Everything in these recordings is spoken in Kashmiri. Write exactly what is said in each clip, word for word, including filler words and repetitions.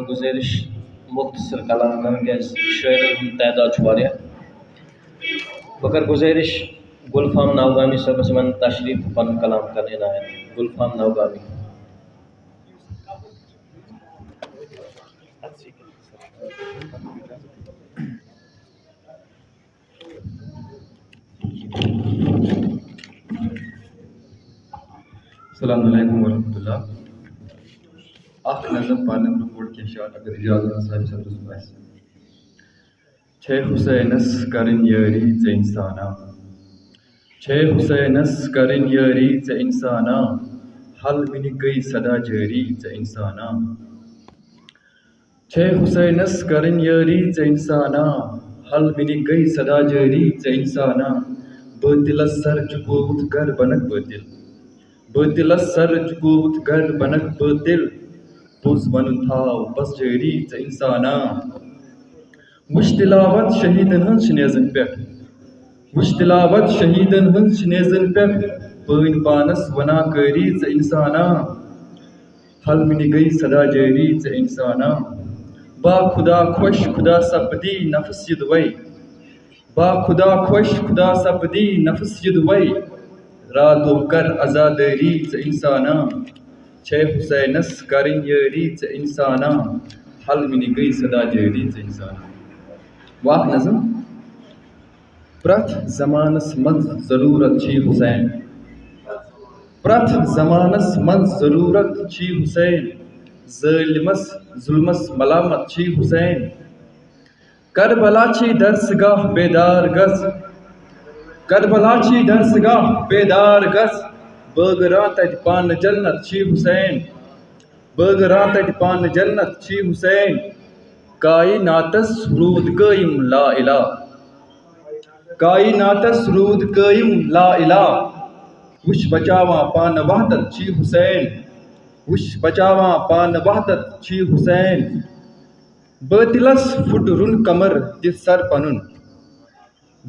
گُزٲرِش مُختصر کلام کرُن، کیازِ شٲعرن ہُنٛد تعداد چھُ واریاہ۔ بہٕ کرٕ گُزٲرِش گُلفام ناوگامی صٲبس یِمن تشریف پنُن کلام کرنہٕ عنایت۔ گُلفام ناوگامی۔ السلام علیکم ورحمۃ اللہ۔ اکھ نظم پرنہٕ برونٛہہ گۄڈٕ کینٛہہ شعر، اگر اجازت آسہِ، صاحب صٲبس آسہِ۔ چھے حسینس کرٕنۍ یٲری ژےٚ انسانا، چھے حسینس کرٕنۍ یٲری ژےٚ انسانا، حل مِنہِ گٔے سدا جٲری ژےٚ انسانا۔ چھے حسینس کرٕنۍ یٲری ژےٚ انسانا، حل مِنہِ گٔے سدا جٲری ژےٚ انسانا۔ بٲطلس سر جُکووُتھ گر بنکھ بٲطل، بٲطلس سر جُکووُتھ گر بنکھ بٲطل، پوٚز ونُن تھاو بس جٲری ژےٚ انسانا۔ وٕچھ تلاوت شہیدن ہٕنٛز چھِ نیزن پٮ۪ٹھ، وٕچھ تلاوت شہیدن ہٕنٛز چھِ نیزن پٮ۪ٹھ، پٲنۍ پانس ونان قٲری ژےٚ انسانا۔ حل مِنہِ گٔے سدا جٲری ژےٚ انسانا۔ با خدا خۄش خدا سپدی نفس یِدوے، با خدا خۄش خدا سپدی نفس یِدوے، راتو کر عزادٲری ژےٚ انسانا۔ چھے حسینس کرٕنۍ یٲری ژےٚ انسانا، حل مِنہِ گٔے سدا جٲری ژےٚ انسانا۔ واکھ نظم۔ پرٛٮ۪تھ زمانس منٛز ضروٗرت چھی حسین، پرٛٮ۪تھ زمانس منٛز ضروٗرت چھی حسین، ظٲلمس ظلمس ملامت چھی حسین۔ کربلا چھی درسگاہ بیدار گژھ، کربلا چھی درسگاہ بیدار گژھ، بٲگراو تتہِ پانہٕ جنت چھی حسین، بٲگراو تتہِ پانہٕ جنت چھی حسین۔ کائناتس روٗد قٲیِم لا الہ، کائناتس روٗد قٲیِم لا الہ، وٕچھ بچاوان پانہٕ وحدت چھی حسین، وٕچھ بچاوان پانہٕ وحدت چھی حسین۔ بٲطلس پھُٹ رُن کمر دِتھ سر پنُن،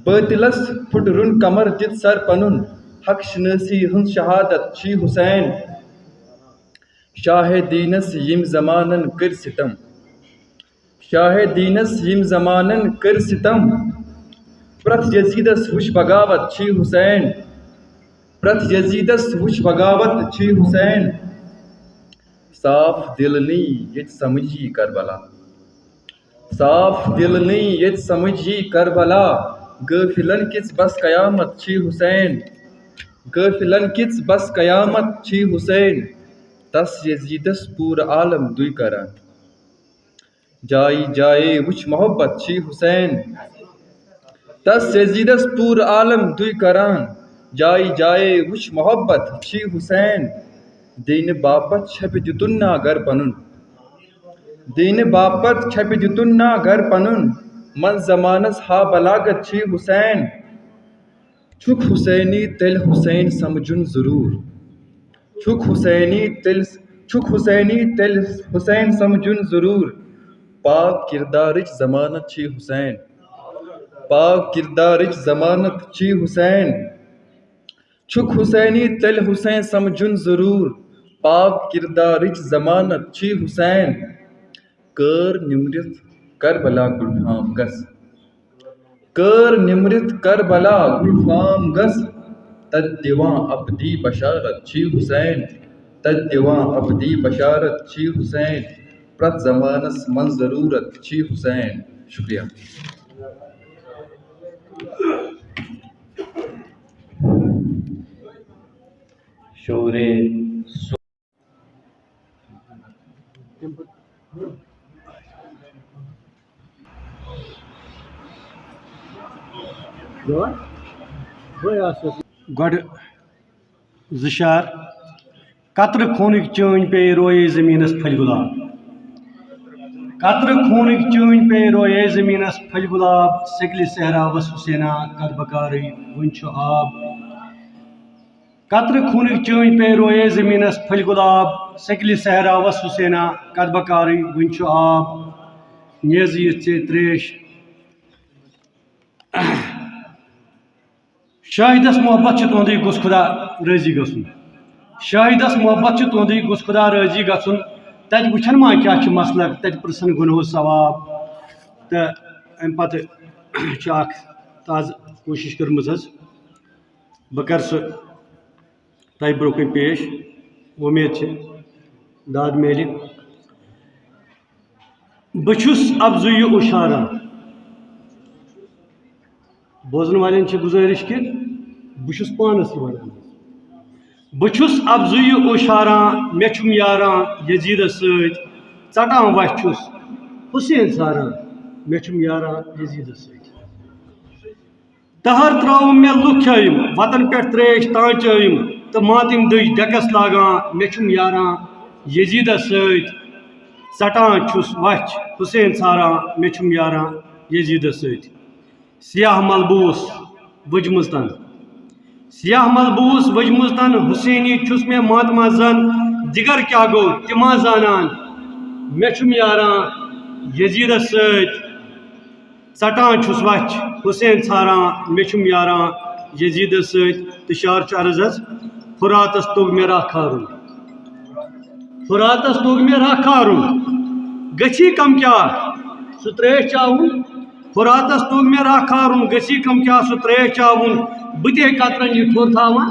بٲطلس پھُٹ رُن کمر دِتھ سر پنُن، حق شنٲسی ہٕنٛز شہادت چھی حسین۔ شاہ دیٖنس ییٚمۍ زمانن کٔرۍ ستم، شاہ دیٖنس ییٚمۍ زمانن کٔرۍ ستم، پرٛٮ۪تھ یزیدس وٕچھ بغاوت چھی حسین، پرٛٮ۪تھ یزیدس وٕچھ بغاوت چھی حسین۔ صاف دِل نی ییٚتہِ سمجھی کربلا، صاف دِل نی ییٚتہِ سمجھی کربلا، غٲفلن کِژھ بس قیامت چھی حسین، غٲفلن کِژھ بس قیامت چھی حسین۔ تس یزیدس پوٗرٕ عالم دُے کران، جایہِ جایہِ وٕچھ محبت چھی حسین۔ تس یزیدس پوٗرٕ عالم دُے کران، جایہِ جایہِ وٕچھ محبت چھی حسین۔ دینہٕ باپتھ چھپہِ دیُتُن نا گر پنُن، دینہٕ باپتھ چھپہِ دیُتُن نا گر پنُن، منٛز زمانس ہا بلاغت چھی حسین۔ چھُکھ حسینی تیٚلہِ حسین سمجھُن ضروٗر، چھُکھ حسینی تیٚلہِ، چھُکھ حسینی تیٚلہِ حسین سمجھُن ضروٗر۔ پاک کردارٕچ ضمانت چھی حسین، پاک کردارٕچ ضمانت چھی حسین۔ چھُکھ حسینی تیٚلہِ حسین سمجھُن ضروٗر، پاک کردارٕچ ضمانت چھی حسین۔ کٲر نِمرِتھ کربلا گُلفام گژھ، کٲر نِمرِتھ کربلا گُلفام گژھ، تتہِ دِوان ابدی بشارت چھی حسین، تتہِ دِوان ابدی بشارت چھی حسین، پرٛٮ۪تھ زمانس منٛز ضروٗرت چھی حسین۔ شُکریہ۔ شعرِ گۄڈٕ زٕ شعر۔ قطرٕ خوٗنٕکۍ چٲنۍ پیٚیہِ رویے زٔمیٖنَس پھٔلۍ گُلاب۔ قطرٕ خوٗنٕکۍ چٲنۍ پیٚیہِ رویے زٔمیٖنَس پھٔلۍ گُلاب۔ سِکلہِ صحراوَس حُسینا قد بکارٕے وُنہِ چھُ آب۔ قطرٕ خوٗنٕکۍ چٲنۍ پیٚیہِ رویے زٔمیٖنَس پھٔلۍ گُلاب۔ سِکلہِ صحراوَس حُسینا قد بکارٕے وُنہِ چھُ آب۔ نیزٕ یِژھ ژے ترٛیش۔ شاہدس محبت چھُ تُہُنٛدُے، گوٚژھ خدا رٲضی گژھُن۔ شاہدس محبت چھُ تُہُنٛدُے، گوٚژھ خدا رٲضی گژھُن۔ تَتہِ وٕچھَن ما کیٛاہ چھُ مسلک، تَتہِ پرٛژھَن گۄنہو ثواب۔ تہٕ اَمہِ پَتہٕ چھِ اَکھ تازٕ کوٗشِش کٔرمٕژ حظ، بہٕ کَرٕ سُہ تۄہہِ برٛونٛہہ کَنہِ پیش۔ وۄمید چھِ داد میلہِ۔ بہٕ چھُس اَپزُیہِ اُشاران۔ بوزن والٮ۪ن چھِ گُزٲرِش کہِ بہٕ چھُس پانَس تہِ وَنان۔ بہٕ چھُس اَپزُیہِ اُشاران، مےٚ چھُم یاران یزیٖدَس سۭتۍ۔ ژَٹان وَتھ چھُس حُسین ژھاران، مےٚ چھُم یاران یزیٖدَس سۭتۍ۔ تہر ترٛٲوٕم مےٚ لُکھ کھیٚیِم، وطن پٮ۪ٹھ ترٛیش تانچٲوِم، تہٕ ماتِم دٔج ڈٮ۪کَس لاگان، مےٚ چھُم یاران یزیٖدَس سۭتۍ۔ ژَٹان چھُس وَچھ حُسین ژھاران، مےٚ چھُم یاران یزیٖدَس سۭتۍ۔ سیاہ ملبوٗس ؤجمٕژ تن، سیاہ ملبوٗس ؤجمٕژ تن، حُسینی چھُس مےٚ ماتما زن، دِگر کیٛاہ گوٚو تہِ ما زانان، مےٚ چھُم یاران یزیٖدَس سۭتۍ۔ ژَٹان چھُس وَچھ حُسین ژھاران، مےٚ چھُم یاران یزیٖدَس سۭتۍ۔ تہٕ شعر چھُ عرض حظ، فراتَس توٚگ مےٚ راہ کھارُن، فراتَس توٚگ مےٚ راہ کھارُن، گٔژھی کم کیٛاہ سُہ ترٛیش چاوُن۔ فراتَس توٚگ مےٚ راہ کھارُن، گٔژھی کم کیٛاہ سُہ ترٛیش چاوُن۔ بہٕ تہِ ہے قطرن یہِ ٹھوٚر تھاوان،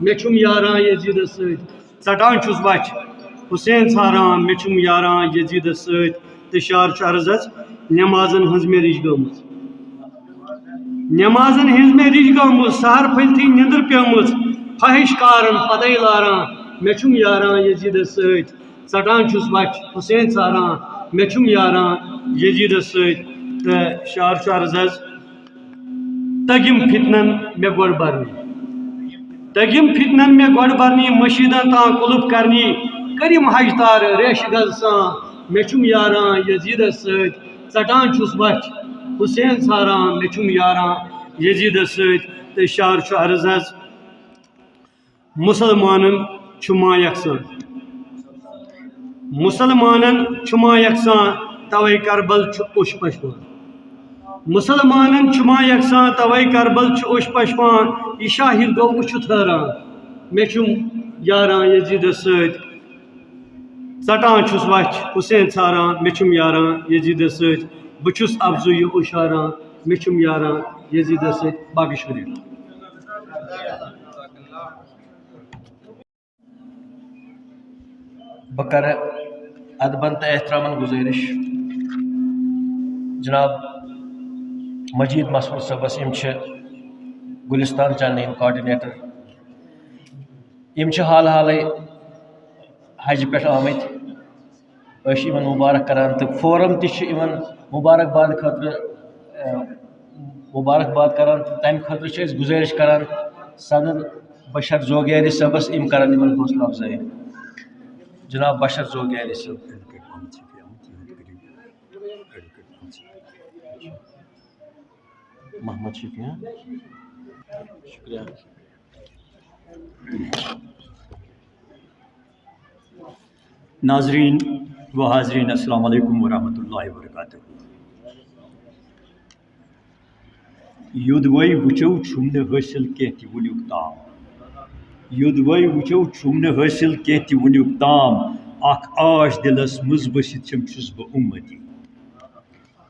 مےٚ چھُم یاران یزیٖدَس سۭتۍ۔ ژَٹان چھُس وَچھ حُسین ژھاران، مےٚ چھُم یاران یزیٖدَس سۭتۍ۔ تہٕ شعر چھُ عرض حظ، نٮ۪مازَن ہٕنٛز مےٚ رِش گٔمٕژ، نٮ۪مازَن ہٕنٛز مےٚ رِش گٔمٕژ، سحر پھٔلتھٕے نیٚنٛدٕر پیٚمٕژ، فٲحِش کارَن پَتَے لاران، مےٚ چھُم یاران یزیٖدَس سۭتۍ۔ ژَٹان چھُس وَچھ حُسین ژھاران، مےٚ چھُم یاران یزیٖدَس سۭتۍ۔ تہٕ شعر چھُ عرض حظ، تٔگِم فِتنَن مےٚ گۄڈٕ بَرنی، تٔگِم فِتنَن مےٚ گۄڈٕ بَرنی، مٔشیٖدَن تام قُلُف کَرنی، کٔرِم حج تارٕ ریشہِ گَزٕ سان، مےٚ چھُم یاران یزیٖدَس سۭتۍ۔ ژَٹان چھُس وَچھ حُسین ژھاران، مےٚ چھُم یاران یزیٖدَس سۭتۍ۔ تہٕ شعر چھُ عرض حظ، مُسلمانَن چھُ ما یَکسان، مُسلمانَن چھُ ما یَکسان، تَوَے کربل چھُ اوٚش پَشپان۔ مُسلمانَن چھُ ما یَکسان، تَوَے کربل چھُ اوٚش پَشپان۔ یہِ شاہد گوٚو وٕچھِتھ حٲران، مےٚ چھُم یاران یزیٖدَس سۭتۍ۔ ژَٹان چھُس وَچھ حُسین ژھاران، مےٚ چھُم یاران یزیٖدَس سۭتۍ۔ بہٕ چھُس اَپزُیہِ اُشاران، مےٚ چھُم یاران یزیٖدَس سۭتۍ۔ باقٕے شُکریہ۔ بہٕ کرٕ ادبن تہٕ احترامن گُزٲرِش، جناب مجید مسعود صٲبس، یِم چھِ گُلستان چینلہِ ہٕنٛدۍ coordinator۔ یِم چھِ حال حالٕے حجہِ پٮ۪ٹھ آمٕتۍ۔ أسۍ چھِ یِمن مُبارک کران تہٕ forum تہِ چھِ یِمن مُبارک باد خٲطرٕ، اَ، مُبارک باد کران تہٕ تَمہِ خٲطرٕ چھِ أسۍ گُزٲرِش کران صدر بشر زوگیاری صٲبس، یِم کرن یِمن حوصلہٕ افزٲیی۔ جناب بشر زوگیاری صٲب۔ محمد شفیع۔ شکریہ۔ ناظرین و حاضرین، السلام علیکم ورحمۃ اللہ وبرکاتہ۔ یوٚدوَے وٕچھو چھُم نہٕ حٲصِل کینٛہہ تہِ وٕنیُک تام۔ یوٚدوَے وٕچھو چھُم نہٕ حٲصِل کینٛہہ تہِ وٕنیُک تام۔ اکھ آش دِلس منٛز بٔسِتھ چھَم چھُس بہٕ اُمتی۔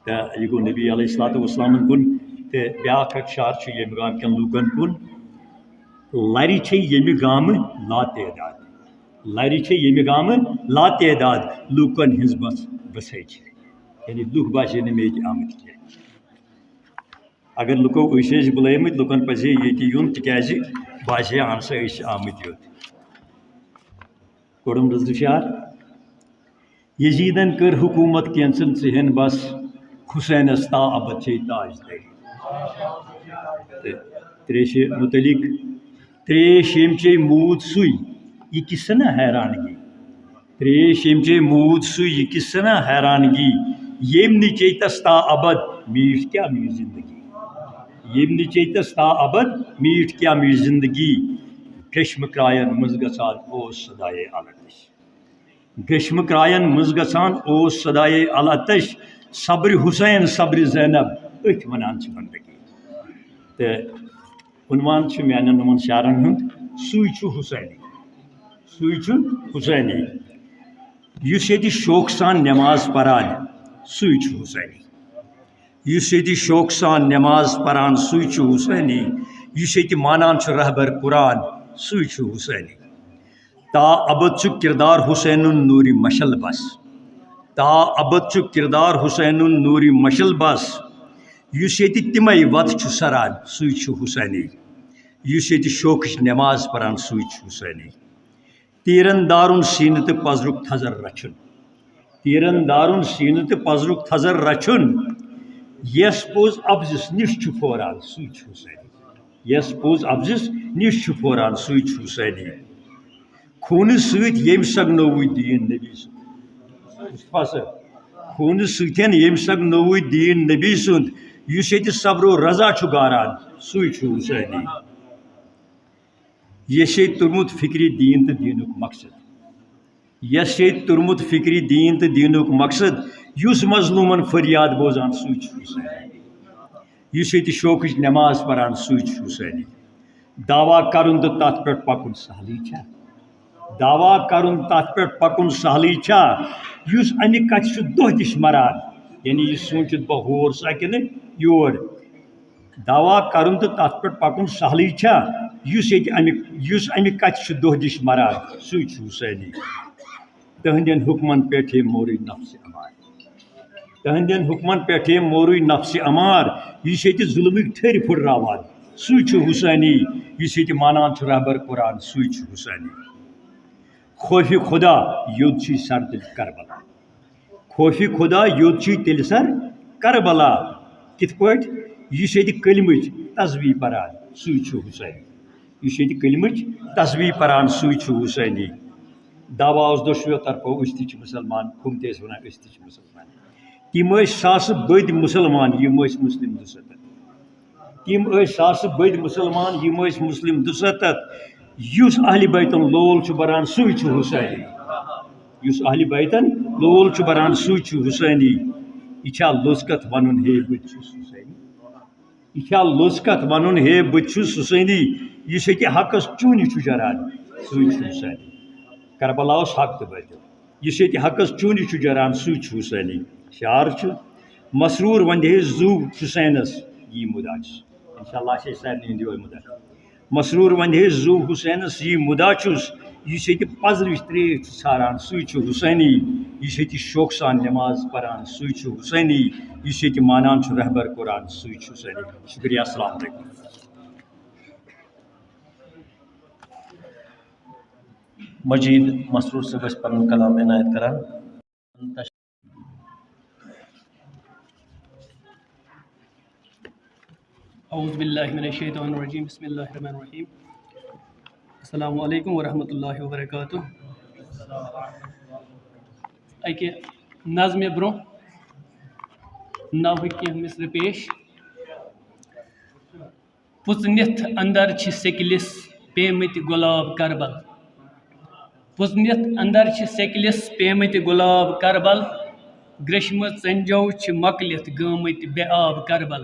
تہٕ یہِ گوٚو نبی علیہ الصلوۃ والسلامن کُن۔ تہٕ بیٛاکھ اکھ شعر چھُ ییٚمہِ گامہٕ کٮ۪ن لوٗکن کُن۔ لرِ چھے ییٚمہِ گامہٕ لا تعداد۔ لرِ چھے ییٚمہِ گامہٕ لا تعداد۔ لوٗکن ہٕنٛز بس بسے چھے۔ یعنی لوٗکھ باسے نہٕ مےٚ ییٚتہِ آمٕتۍ کینٛہہ۔ اگر لُکو أسۍ ٲسۍ بُلٲومٕتۍ، لُکن پزِ ہے ییٚتہِ یُن، تِکیازِ باسہِ ہے اہن سا أسۍ چھِ آمٕتۍ یوت۔ کوٚڑُم رٕژ شعر۔ یزیدن کٔر حکومت کینژن ژِہن بس، حسینس تا ابد چھے تاج دٲری۔ تہٕ تریشہِ متعلق، تریش ییٚمۍ چے موٗد سُے، یہِ کِس نہ حیرانگی۔ تریش ییٚمۍ چے موٗد سُے، یہِ کِس نہ حیرانگی۔ ییٚمۍ نہٕ چیتس تا ابد، میٖٹھ کیٛاہ میٖٹھ زندگی۔ ییٚمۍ نہٕ چیتس تا ابد، میٖٹھ کیٛاہ میٖٹھ زندگی۔ گرٛیشمہٕ کرٛاین منٛز گژھان اوس صدایے التش۔ گرٛیشمہٕ کرٛاین منٛز گژھان اوس صدایے العطش، صبرِ حسین، صبرِ زینب، أتھۍ ونان چھِ بندگی۔ تہٕ عنوان چھُ میانٮ۪ن یِمن شعرن ہُنٛد، سُے چھُ حسینی، سُے چھُ حسینی۔ یُس ییٚتہِ شوقہٕ سان نٮ۪ماز پران، سُے چھُ حسینی۔ یُس ییٚتہِ شوقہٕ سان نٮ۪ماز پران، سُے چھُ حسینی۔ یُس ییٚتہِ مانان چھُ رہبر قرآن، سُے چھُ حسینی۔ تا ابد چھُ کردار حسینُن نوٗرِ مشعل بس۔ تا ابد چھُ کردار حسینُن نوٗرِ مشعل بس۔ یُس ییٚتہِ تِمے وتہٕ چھُ سران، سُے چھُ حسینی۔ یُس ییٚتہِ شوقٕچ نٮ۪ماز پران، سُے چھُ حسینی۔ تیرن دارُن سینہٕ تہٕ پزرُک تھزر رچھُن۔ تیرن دارُن سینہٕ تہٕ پزرُک تھزر رچھُن۔ یس پوٚز ابزِس نِش چھُ پھوران، سُے چھُ حسینی۔ یس پوٚز ابزِس نِش چھُ پھوران، سُے چھُ حسینی۔ خوٗنہٕ سۭتۍ ییٚمۍ سگنووُے دیٖن نبی سُنٛد۔ مصطفیٰ صٲب، خوٗنہٕ سۭتۍ ییٚمۍ سگنووُے دیٖن نبی سُنٛد، یُس ییٚتہِ صبر و رضا چھُ گاران، سُے چھُ حسینی۔ یس ییٚتہِ توٚرمُت فکرِ دیٖن تہٕ دیٖنُک مقصد۔ یس ییٚتہِ توٚرمُت فکرِ دیٖن تہٕ دیٖنُک مقصد، یُس مظلوٗمن فریاد بوزان، سُے چھُ حسینی۔ یُس ییٚتہِ شوقٕچ نٮ۪ماز پران، سُے چھُ حسینی۔ دعویٰ کرُن تہٕ تتھ پٮ۪ٹھ پکُن سہلٕے چھا؟ دعویٰ کرُن تہٕ تتھ پٮ۪ٹھ پکُن سہلٕے چھا؟ یُس امہِ کتھِ چھُ دۄہ دِش مران، یعنی یہِ سوٗنچِتھ بہٕ ہور سا کِنہٕ یور۔ دعویٰ کرُن تہٕ تتھ پٮ۪ٹھ پکُن سہلٕے چھا؟ یُس ییٚتہِ امہِ، یُس امہِ کتھِ چھُ دۄہ دِش مران، سُے چھُ حسینی۔ تہنٛدٮ۪ن حُکمن پٮ۪ٹھے مورٕے نفسِ امار۔ تہنٛدٮ۪ن حُکمن پٮ۪ٹھے مورٕے نفسِ امار۔ یُس ییٚتہِ ظُلمٕکۍ ٹھٔرۍ پھُٹراوان، سُے چھُ حسینی۔ یُس ییٚتہِ مانان چھُ رہبر قرآن، سُے چھُ حسینی۔ خوفِ خدا یوٚت چھُے سر تیٚلہِ کربلا۔ خوفِ خدا یوٚت چھُے تیٚلہِ سر کربلا۔ کِتھ پٲٹھۍ؟ یُس ییٚتہِ کلمٕچ تسبیح پران، سُے چھُ حسینی۔ یُس ییٚتہِ کلمٕچ تسبیح پران، سُے چھُ حسینی۔ دعویٰ اوس دۄشوٕیو طرفو، أسۍ تہِ چھِ مُسلمان، ہُم تہِ ٲسۍ وَنان، أسۍ تہِ چھِ مُسلمان۔ تِم ٲسۍ ساسہٕ بٔدۍ مُسلمان، یِم ٲسۍ مُسلِم دُسَتتھ۔ تِم ٲسۍ ساسہٕ بٔدۍ مُسلمان، یِم ٲسۍ مُسلِم دُسَتتھ۔ یُس اہلِ بیتَن لول چھُ بَران، سُے چھُ حسینی۔ یُس اہلِ بیتَن لول چھُ بَران، سُے چھُ حسینی۔ یہِ چھا لوٚژ کَتھ وَنُن، ہے، بہٕ تہِ چھُس حسینی؟ یہِ چھا لوٚژ کَتھ وَنُن، ہے، بہٕ تہِ چھُس حسینی؟ یُس ییٚتہِ حقَس چوٗنہِ چھُ جَران، سُے چھُ حسینی۔ کربلاہَس حق تہٕ باطل۔ یُس ییٚتہِ حقَس چوٗنہِ چھُ جَران، سُے چھُ حسینی۔ شعر چھُ، مسرور وَندِ ہے زُو حسینَس، یی مُدا چھُس۔ انشاءاللہ چھِ أسۍ سارنٕے ہُنٛد یِہوٚے مُدا۔ مسرور وَندِ ہے زُو حسینَس، یی مُدا چھُس۔ یُس ییٚتہِ پزرٕچ ترٛیش چھُ ژھاران، سُے چھُ حسینی۔ یُس ییٚتہِ شوقہٕ سان نٮ۪ماز پران، سُے چھُ حسینی۔ یُس ییٚتہِ مانان چھُ رہبر قرآن، سُے چھُ حسینی۔ شُکریہ، السلام علیکم۔ مجید مسرور صٲب ٲسۍ پنُن کلام عنایت کران۔ اعوذ باللہ من الشیطان الرجیم، بسم اللہ الرحمن الرحیم۔ السلام علیکم ورحمۃ اللہ وبرکاتہ۔ اکہِ نظمہِ برونٛہہ نوحہٕ کینٛہہ مصرٕ پیش۔ پُژنِتھ اندر چھِ سیٚکلِس پیمٕتۍ گۄلاب کربل۔ پُژنِتھ اندر چھِ سیٚکلِس پیمٕتۍ گۄلاب کربل۔ گریشمہٕ ژنجو چھِ مۄکلِتھ گٲمٕتۍ بے آب کربل۔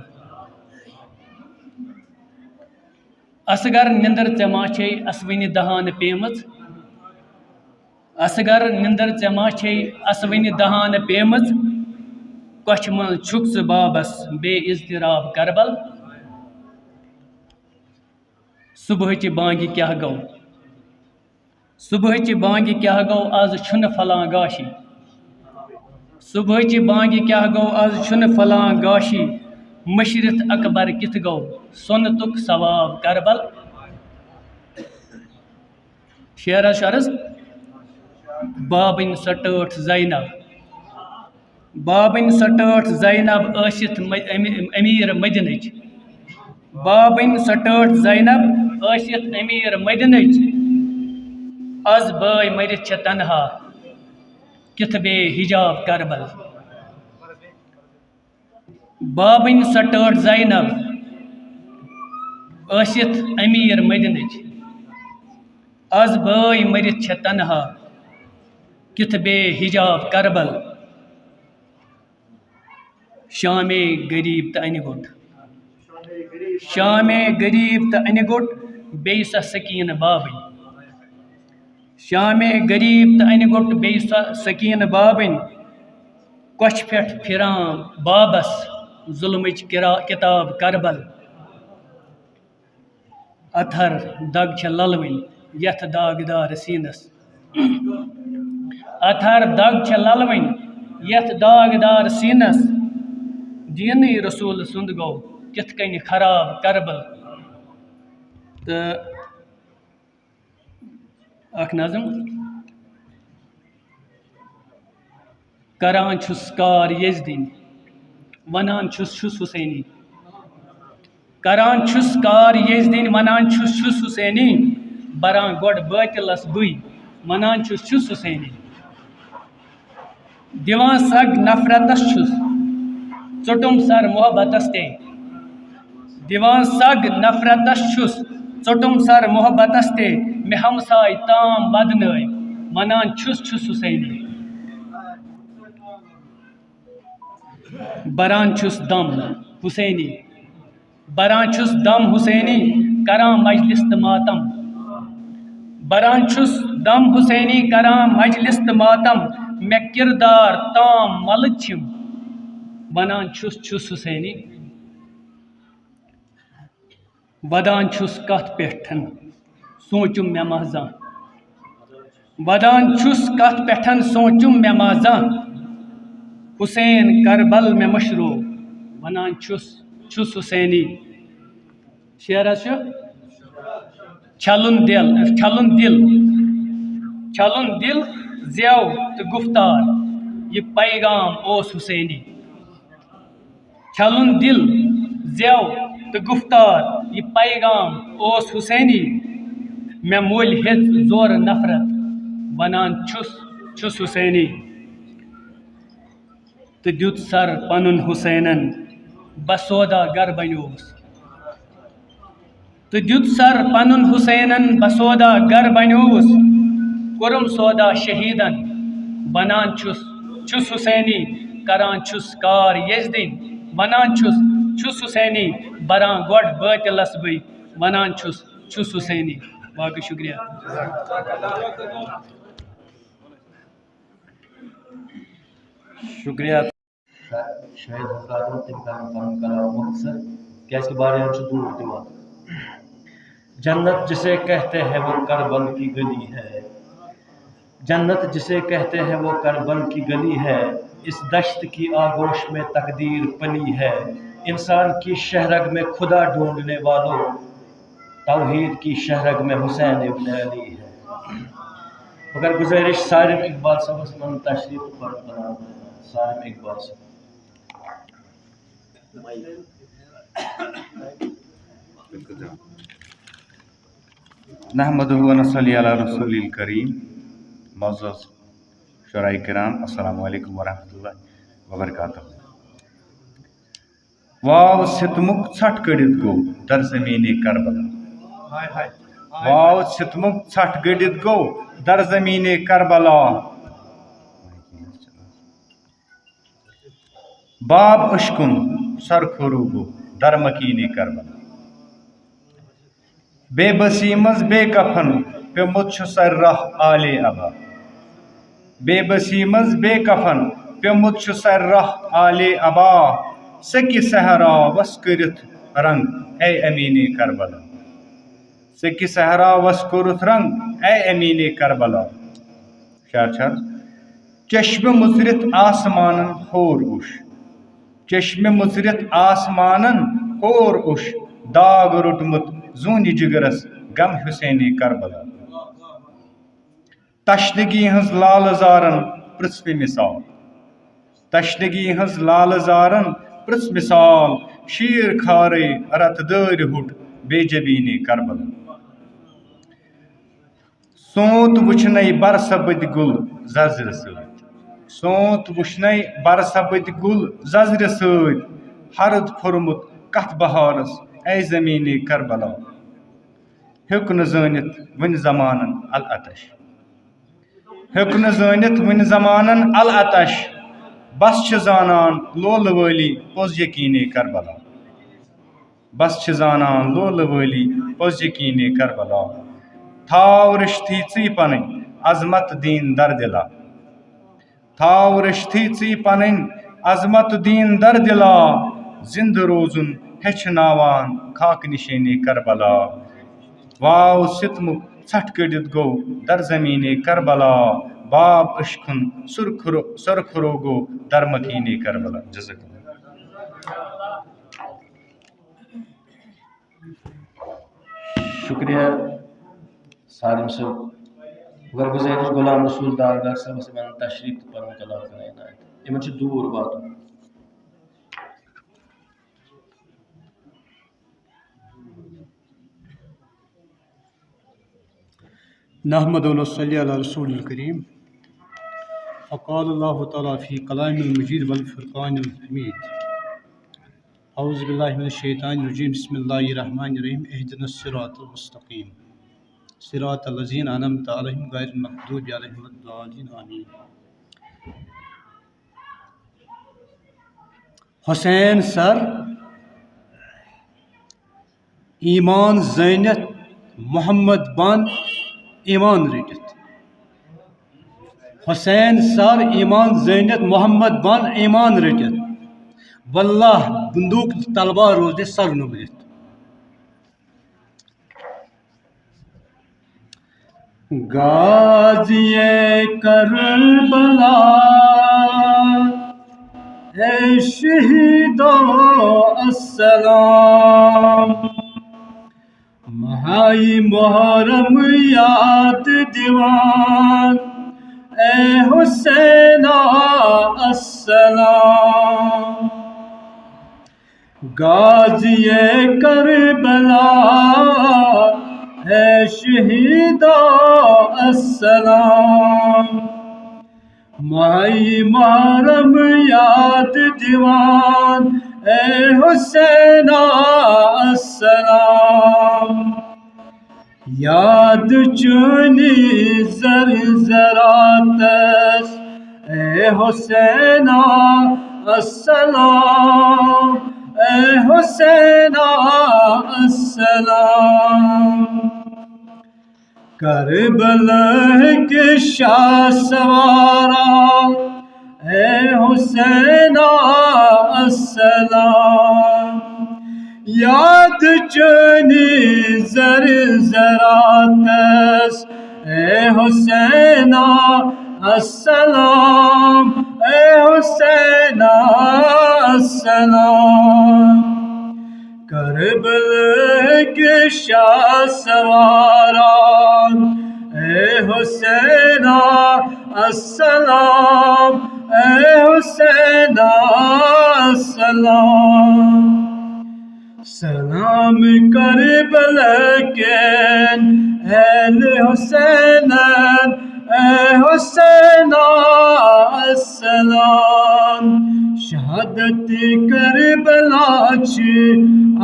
اصغر نِندٕر ژےٚ ما چھے اسوٕنہِ دہان پیمٕژ؟ اصغر نِندٕر ژےٚ ما چھے اسوٕنہِ دہان پیمٕژ؟ کۄچھِ منٛز چھُکھ ژٕ بابس بے اضطراب کربل۔ صبحٕچہِ بانگہِ کیاہ گوٚو؟ صبحٕچہِ بانگہِ کیاہ گوٚو؟ از چھُنہٕ فلاں گاشی۔ صبحٕچہِ بانگہِ کیاہ گوٚو؟ از چھُنہٕ فلاں گاشی۔ مٔشرِتھ اکبر کِتھ گوٚو؟ سۄنتُک ثواب کربل۔ شعر حظ چھُ عرض، بابٕنۍ سۄ ٹٲٹھ زینب۔ بابٕنۍ سۄ ٹٲٹھ زینب ٲسِتھ مَ-، أمی-، أمیٖر مدینٕچ۔ بابٕنۍ سۄ ٹٲٹھ زینب ٲسِتھ أمیٖر مدینٕچ۔ از بٲے مٔرِتھ چھےٚ تنہا، کِتھ بے حجاب کربل۔ بابٕنۍ سۄ ٹٲٹھ زینب ٲسِتھ أمیٖر مدینٕچ۔ از بٲے مٔرِتھ چھےٚ تنہا، کِتھ بے حجاب کربل۔ شامے غریب تہٕ انہِ گوٚٹ۔ شامے غریب تہٕ انہِ گوٚٹ، بیٚیہِ سۄ سکیٖنہٕ بابٕنۍ۔ شامِ غریب تہٕ انہِ گوٚٹ بیٚیہِ سۄ سکیٖنہٕ بابٕنۍ، کۄچھِ پٮ۪ٹھ پھِران بابس ظُلمٕچ کِرا-، کِتاب کربل۔ اَتھر دگ چھےٚ للوٕنۍ یتھ داغدار سیٖنس۔ اَتھر دگ چھےٚ للوٕنۍ یتھ داغدار سیٖنس۔ دیٖنٕے رسول سُنٛد گوٚو کِتھ کٔنۍ خراب کربل۔ تہٕ اکھ نظم۔ کران چھُس کار یزدٕنۍ، ونان چھُس، چھُس حسینی۔ کران چھُس کار یزدٕنۍ، ونان چھُس، چھُس حسینی۔ بران گۄڈٕ بٲطلس بٕے، ونان چھُس، چھُس حسینی۔ دِوان سگ نفرتس چھُس، ژوٚٹُم سر محبتس تے۔ دِوان سگ نفرتس چھُس، ژوٚٹُم سر محبتس تے۔ مےٚ ہمساے تام ودنٲے، ونان چھُس، چھُس حسینی۔ بران چھُس دم حسینی، بران چھُس دم حسینی، کران مجلس تہٕ ماتم۔ بران چھُس دم حسینی، کران مجلس تہٕ ماتم۔ مےٚ کردار تام ملٕکۍ چھِم، ونان چھُس، چھُس حسینی۔ ودان چھُس کتھ پٮ۪ٹھ، سونچُم مےٚ ما زانٛہہ۔ ودان چھُس کتھ پٮ۪ٹھ، سونچُم مےٚ ما زانٛہہ۔ حسین کربل مےٚ مشرو، ونان چھُس، چھُس حسینی۔ شعر حظ چھُ۔ چھلُن دِل، چھلُن دِل، چھلُن دِل زیو تہٕ گفتار، یہِ پیغام اوس حسینی۔ چھلُن دِل زیو تہٕ گفتار، یہِ پیغام اوس حسینی۔ مےٚ مٔلۍ ہیٚژ زورٕ نفرت، ونان چھُس، چھُس حسینی۔ تہٕ دیُت سر پنُن حسینن، بسودا گر بنیووُس۔ تہٕ دیُت سر پنُن حسینن، بسودا گر بنیووُس۔ کوٚرُم سودا شہیدن، ونان چھُس، چھُس حسینی۔ کران چھُس کار یزدٕنۍ، ونان چھُس، چھُس حسینی۔ بران گۄڈٕ بٲطلس بٕے، ونان چھُس، چھُس حسینی۔ باقٕے شکریہ۔ شکریہ۔ شاید حضرات ووٚن تٔمۍ کرن پنُن کلام مختصر، کیازِ کہِ واریاہن چھُ دوٗر تہِ واتُن۔ جنت جسے کہتے ہیں وہ کربل کی گلی ہے، جنت جسے کہتے ہیں وہ کربل کی گلی ہے، اس دشت کی آغوش میں تقدیر پلی ہے، انسان کی شہرگ میں خدا ڈھونڈنے والوں، توحید کی شہرگ میں حسین ابن علی ہے۔ مگر گزارش سالم اقبال صٲبس منٛز تشریف تہٕ پنُن کلام سالم اقبال صٲب۔ نحمده ونصلي على رسول الكريم۔ معزز شعراء کرام، السلام علیکم ورحمۃ اللہ وبرکاتہ۔ واو ستمُک ژھٹھ کٔڑِتھ گوٚو در زمینِ کربلا۔ واو ستمُک ژھٹھ کٔڑِتھ گوٚو در زمینِ کربلا۔ باب اشکُن سر کھوٚرُو گوٚو در مکینِ کربلا۔ بے بسی منٛز بے کفن پیوٚمُت چھُ سر راہ آلِ عبا۔ بے بسی منٛز بے کفن پیوٚمُت چھُ سر راہ آلِ عبا۔ سکہِ صحراوس کٔرِتھ رنگ اے امینِ کربلا۔ سکہِ صحراوس کوٚرُتھ رنگ اے امینِ کربلا۔ شعر چھا؟ چشمہٕ مُژرِتھ آسمانن ہور اوٚش۔ چشمہٕ مُژرِتھ آسمانن ہور اوٚش۔ داغ روٚٹمُت زوٗنہِ جگرس غم حسینِ کربلا۔ تشنگی ہٕنٛز لالہٕ زارن پرٛژھ مےٚ مثال۔ تشنگی ہٕنٛز لالہٕ زارن پرٛژھ مثال۔ شیٖر کھارے رتہٕ دٲرۍ ہوٚٹ بے جبینِ کربلا۔ سونت وُچھنے برسبٕدۍ گُل ززرِ سۭتۍ۔ سونت وُچھنے برسبٕدۍ گُل ززرِ سۭتۍ۔ ہرُد پھوٚرمُت کتھ بہارس اے زمینِ کربلا۔ ہیوٚک نہٕ زٲنِتھ وُنہِ زمانن العطش۔ ہیوٚک نہٕ زٲنِتھ وُنہِ زمانن العطش۔ بس چھِ زانان لولہٕ وٲلی پوٚز یقینِ کربلا۔ بس چھِ زانان لولہٕ وٲلی پوٚز یقینِ کربلا۔ تھاو رِشتہٕ ژٕے پنٕنۍ عظمت دین در دلا۔ تھاو رٔچھتھٕے ژٕے پنٕنۍ عظمت دین در دلا، زندٕ روزُن ہیٚچھناوان خاک نشین کربلا۔ واو ستمُک ژھٹھ کٔڑِتھ گوٚو در زمین کربلا، باب اشکن سرخرو، سرخرو گوٚو در مکین کربلا۔ جزاک اللہ۔ شکریہ سالم صٲب۔ گۄڈٕ گُزٲرِش غلام رسول ڈار ڈاکٹر صٲبس یِمن تشریف تہٕ پنُن کلام کرناوِتھ۔ یِمن چھُ دوٗر واتُن۔ نحمد ونصلي على رسول الكريم. فقال الله تعالى في كلام المجيد والفرقان الحميد. أعوذ بالله من الشيطان الرجيم. بسم الله الرحمن الرحيم. اهدنا الصراط المستقيم. صراط الذين أنعمت عليهم غير المغضوب عليهم ولا الضالين. آمين. حسین سر، ایمان زٲنِتھ محمد بن ایمان رٔٹِتھ۔ حسین سر، ایمان زٲنِتھ محمد بن ایمان رٔٹِتھ۔ واللہ بندوق تہٕ تلوار روزِ سر نوٚمرِتھ۔ غازی کربلا، اے شہیدو السلام۔ ماہی محرم یاد دیوان، اے حسینا السلام۔ غازی کربلا، اے شہیدا السلام۔ ماہی محرم یاد دیوان، اے حسینا السلام۔ یاد چٲنی زر زراتس، اے حسینا السلام، اے حسینا السلام۔ کربلہٕکۍ شاہ سوارا، اے حسینا السلام۔ یاد چٲنی زر زراتس، اے حسینا السلام، اے حسینا السلام۔ کربلہٕکۍ شاہ سوارا، اے حسینا السلام، اے حسینا السلام۔ سلام کربلہٕ کٮ۪ن اہلِ حسینن، اے حسینا السلام۔ شہادت کربلا چھِ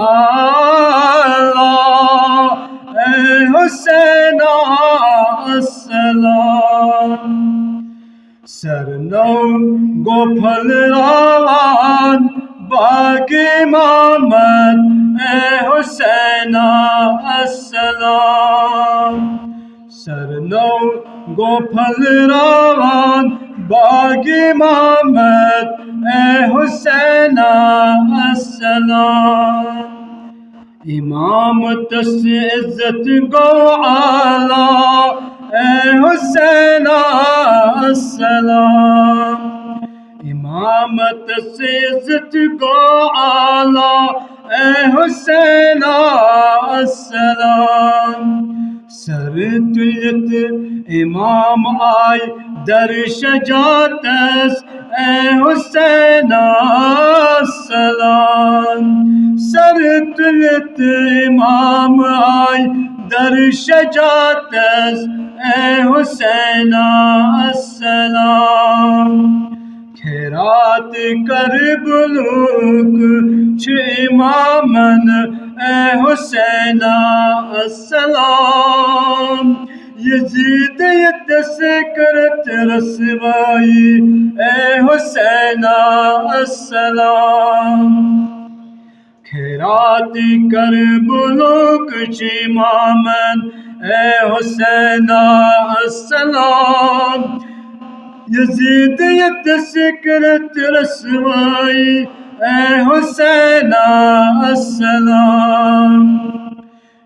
اعلیٰ، اے حسینا السلام۔ سرنو گوٚو پھٔلراوان باغ امامت، اے حسینا السلام۔ سرنو گوٚو پھٔلراوان باغ امامت، اے حسینا السلام۔ امامتس عزت گوٚو اعلیٰ، اے حسینا السلام۔ امامتس عزت گوٚو اعلیٰ، اے حسینا السلام۔ سر تُلِتھ امام آے در شجاعتس، اے حسینا السلام۔ سر تُلِتھ امام آے در شجاعتس، اے حسینا السلام۔ خیرات کربلوک چھُ امامن، اے حسینا السلام۔ یزید یتس کرت رسوائی، اے حسینا السلام۔ خیرات کربلوک چھُ امامن، اے حسین السلام، یزید یتس کرت رسوائی، اے حسین السلام۔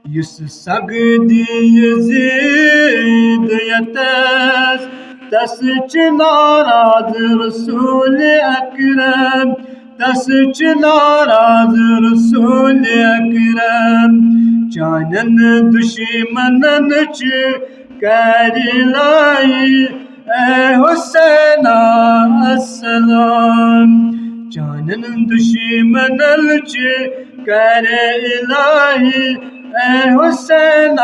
یُس سگ دی یزید یتس، تس چھ ناراض رسول اکرم، تس چھ ناراض رسول اکرم۔ چانن دشمنن چھ کر لائی، اے حسین السلام۔ چانن دشمنن چھ کر الہی، اے حسین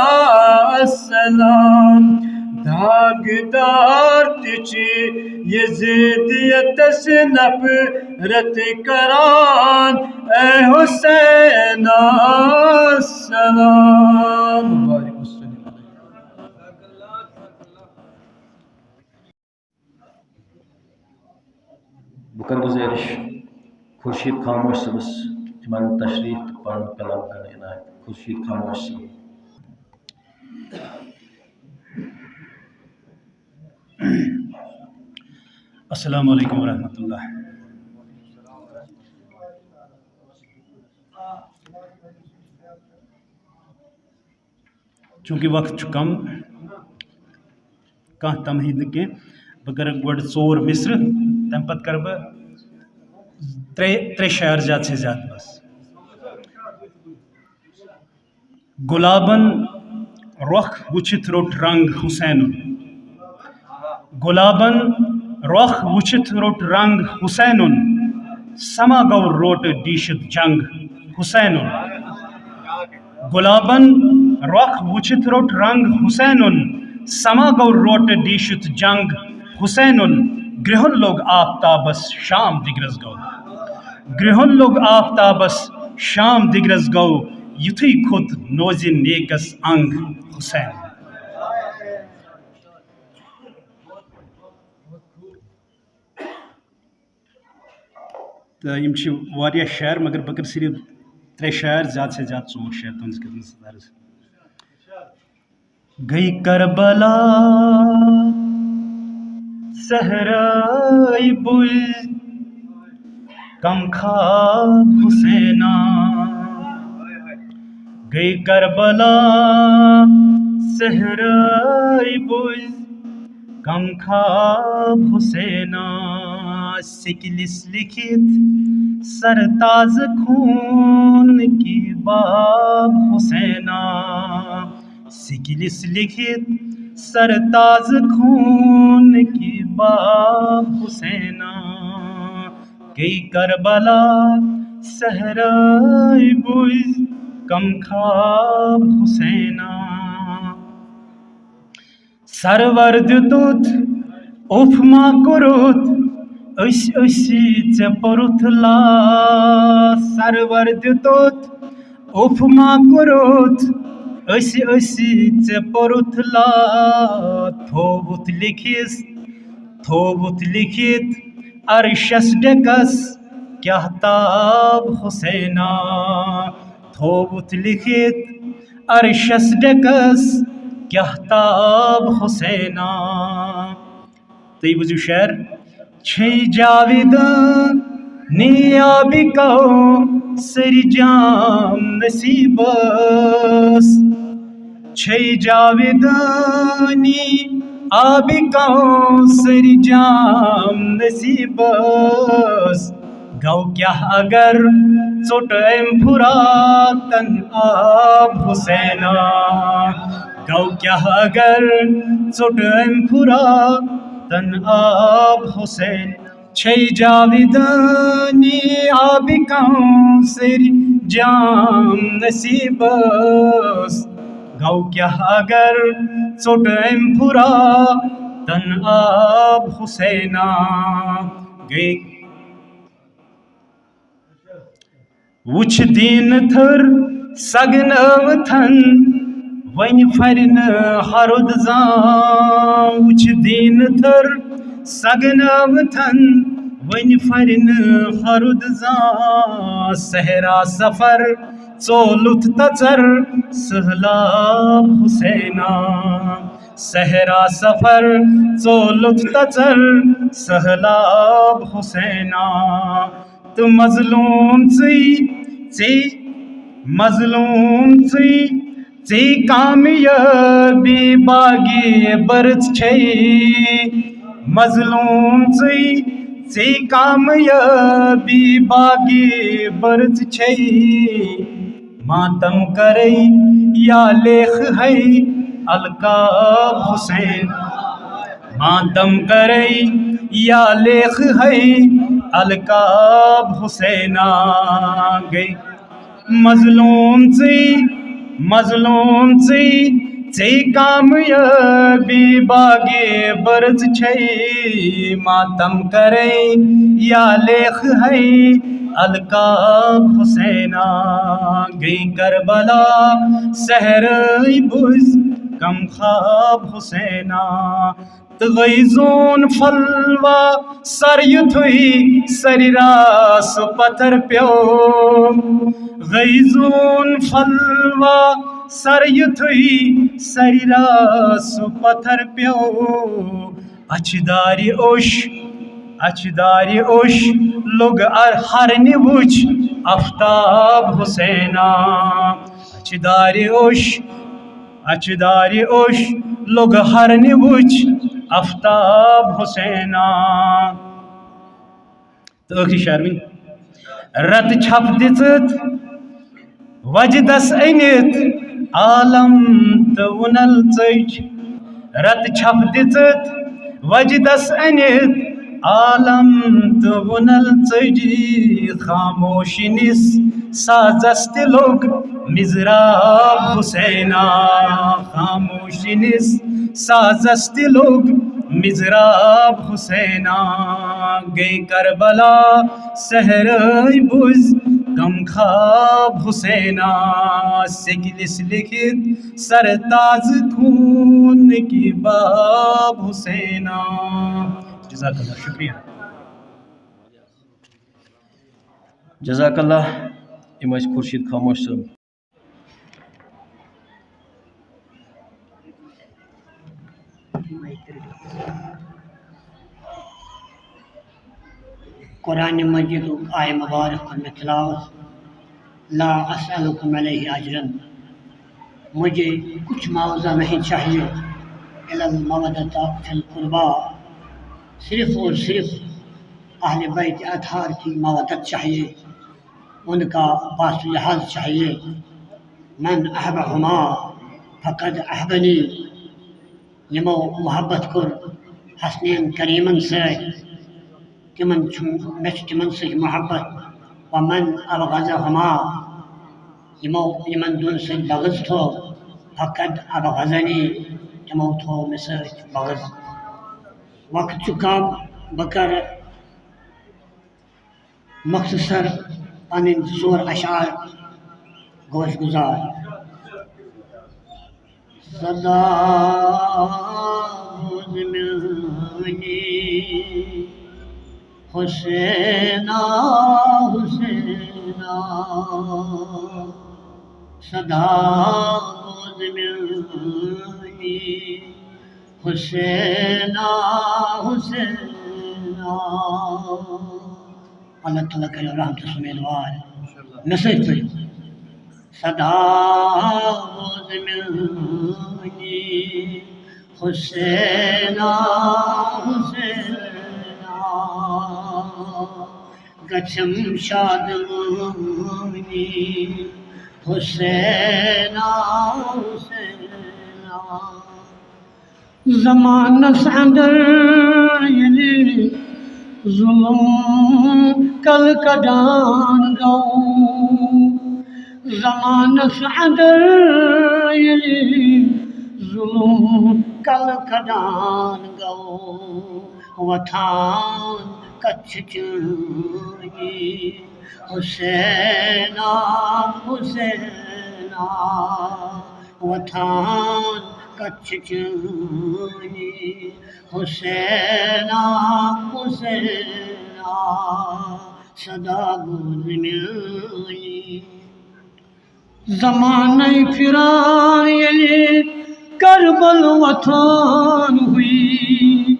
السلام۔ داغدار تہ چھ یزید یتس نفرت کران، اے حسین السلام۔ بہٕ کرٕ گُزٲرِش خورشید خاموش صٲبس تِمن تشریف تہٕ پنُن کلام کرنہٕ عنایت۔ خورشید خاموش صٲب۔ السلام علیکم ورحمۃ اللہ۔ چونکہ وقت چھُ کم، کانٛہہ تمہید نہٕ کینٛہہ۔ بہٕ کرٕ گۄڈٕ ژور مصرٕ، تَمہِ پتہٕ کرٕ بہٕ ترٛےٚ، ترٛےٚ شعر زیادٕ سے زیادٕ بس۔ گۄلابن رۄخ وٕچھِتھ روٚٹ رنگ حسینُن۔ گۄلابن رۄخ وٕچھِتھ روٚٹ رنگ حسینُن۔ سما گوٚو روٹہٕ ڈیٖشِتھ جنگ حسینُن۔ گۄلابن رۄخ وٕچھِتھ روٚٹ رنگ حسینُن۔ سما گوٚو روٹہٕ ڈیٖشِتھ جنگ حسینُن۔ گرٛہُن لوٚگ آفتابس شام دِگرس گوٚو۔ گرٛہُن لوٚگ آفتابس شام دِگرس گوٚو۔ یُتھُے کھوٚت نوزِ نیکس انگ حسین۔ تہٕ یِم چھِ واریاہ شعر، مگر بہٕ کَرٕ صرف ترٛےٚ شعر، زیادٕ سے زیادٕ ژور شعر تُہٕنٛدِس خدمتس منٛز عرض۔ گٔے کربلا صحرٲے بُز، کم خواب حسینا۔ گٔے کربلا صحرٲے بُز، کم خواب حسینا۔ سِکلِس لیکھِتھ سر تازٕ خوٗن کی باب حسینا۔ سِکلِس لیکھِتھ سر تازٕ خوٗن کی باب حسینا۔ گٔے کربلا صحرٲے بُز، کم خواب حسینا۔ سرور دیُتُتھ، اوٚف ما کوٚرُتھ، أسۍ أسی ژےٚ پوٚرُتھ لاس۔ سرور دیُتُتھ، اوٚف ما کوٚرُتھ، أسۍ أسی ژےٚ پوٚرُتھ لاس۔ تھووُتھ لیکھِس، تھووُتھ لیکھِتھ عرشس ڈیکس کیاہ تاب حسینا۔ تھووُتھ لیکھِتھ عرشس ڈیکس کیاہ تاب حسینا۔ تُہۍ بوٗزِو شعر۔ چھے جاویدانی آبِ کوثر جام نصیبس۔ چھے جاویدانی آبِ کوثر جام نصیبس۔ گوٚو کیٛاہ اگر ژوٚٹ أمۍ فراتن آب حسینا؟ گوٚو کیٛاہ اگر ژوٚٹ أمۍ فراتن آب حسین؟ چھے جاویدانی آبِ کوثر جام نصیبس۔ گوٚو کیٛاہ اگر ژوٚٹ أمۍ فراتن آب حسینا؟ گٔے وُچھ دیٖنہٕ تھٔر سگنٲوتھن، وۄنۍ پھرِ نہٕ ہرُد زانٛہہ۔ وُچھ دیٖنہٕ تھٔر سگنٲوتھن، وۄنۍ پھرِ نہٕ ہرُد زانٛہہ۔ صحرا سفر ژولُتھ تژر سہلاب حسینا۔ صحرا سفر ژولُتھ تژر سہلاب حسینا۔ تہٕ مظلوم ژٕے، ژے، مظلوم ژٕے، ژے کامیٲبی باغی بٔرٕژ چھے۔ مظلوم ژٕے، ژے کامیٲبی باغی بٔرٕژ چھے۔ ماتم کرے یا لیکھ ہے القاب حسین۔ ماتم کرے یا لیکھ ہے القاب حسینا۔ گٔے مظلوم ژٕے، مظلوم ژٕے، ژے کامیٲبی باغی بٔرٕژ چھے۔ ماتم کرے یا لیکھ ہے القاب حسینا۔ گٔے کربلا صحرٲے بُزۍ کم خواب حسینا۔ تہٕ غیظون پھلوا سر یُتھُے سرِ راس پتھر پیوٚو۔ غیظون پھلوا سر یُتھُے سرِ راس پتھر پیوٚو۔ اچھِ دارِ اوٚش، اچھِ دارِ اوٚش لوٚگ ار ہرنہِ وُچھ افتاب حسینا۔ اچھِ دارِ اوٚش، اچھِ دارِ اوٚش لوٚگ ہرنہِ وُچھ افتاب حسینا۔ تہٕ ٲخری شعر وٕنۍ۔ رتہٕ چھپھ دِژٕتھ وجدس أنِتھ عالم تہٕ وُنل ژٔج۔ رتہٕ چھپھ دِژٕتھ وجدس أنِتھ عالم تہٕ وُنل ژٔج۔ خاموشی نِس سازس تہِ لوٚگ مضراب حسینا۔ خاموشی نِس سازس تہِ لوٚگ مضراب حسینا۔ گٔے کربلا صحرٲے بُزۍ کم خواب حسینا۔ سِکلِس لیکھِتھ سر تازٕ خوٗنٕکۍ باب حسینا۔ جزاک اللہ، شُکریہ۔ جزاک اللہ۔ یِم ٲسۍ خورشید خاموش صٲب۔ قرآن مجیدُک آیہِ مبارک کوٚر مےٚ تلاوت، "لا اسألکم علیہ اجرا"، مجھے کچھ معاوضہ نہیں چاہیے، الا المودۃ فی القربی، صرف اور صرف اہل بیت اطہار کی مودت چاہیے، ان کا پاس لحاظ چاہیے۔ من احبہما فقد احبنی، یِمو محبت کوٚر حسنین کریمن سۭتۍ، تِمن چھُ، مےٚ چھُ تِمن سۭتۍ محبت۔ ومن ابغضہما، یِمو، یِمن دۄن سۭتۍ بغض تھوو، فقد ابغضنی، تِمو تھوو مےٚ سۭتۍ بغض۔ وقت چھُ کم، بہٕ کرٕ مختصر پنٕنۍ زٕ ژور اشعار گوش گزار۔ صدا بوز میٲنی حسینا، حسینا، صدا بوز میٲنی حسینا، حسینا۔ اللہ تعالیٰ کٔرِو رحمتس امیدوار۔ مےٚ سۭتۍ پٔرِو۔ صدا بوز میٲنی حسینا، حسینا، گژھم شادمٲنی حسینا، حسینا۔ زمانس اندر ییٚلہِ ظلم کل کڈان گوٚو، زمانس اندر ییٚلہِ ظلم کل کڈان گوٚو، وۄتھان کتھ چھِ چٲنی حسینا، حسینا۔ وۄتھان کتھ چھِ چٲنی حسینا، حسینا، صدا بوز میٲنی۔ زمانَے پھِران ییٚلہِ کربل وۄتھان ہوئی،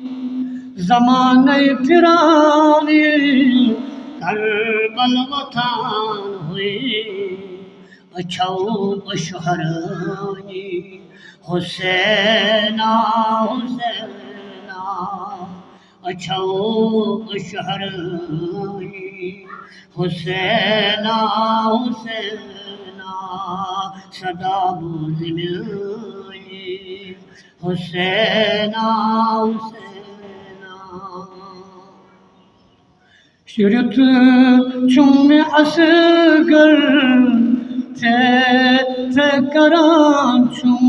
زمانَے پھِران ییٚلہِ کربل وۄتھان ہوئی، أچھو أشہرٲنی حسینا، حسینا، أچھو أشہرٲنی حسینا، حسینا، صدا بوزِ میٛٲنی حسینا، حسینا۔ شُرُت چھُم مےٚ اصغر، ژےٚ ژےٚ کران چھُم۔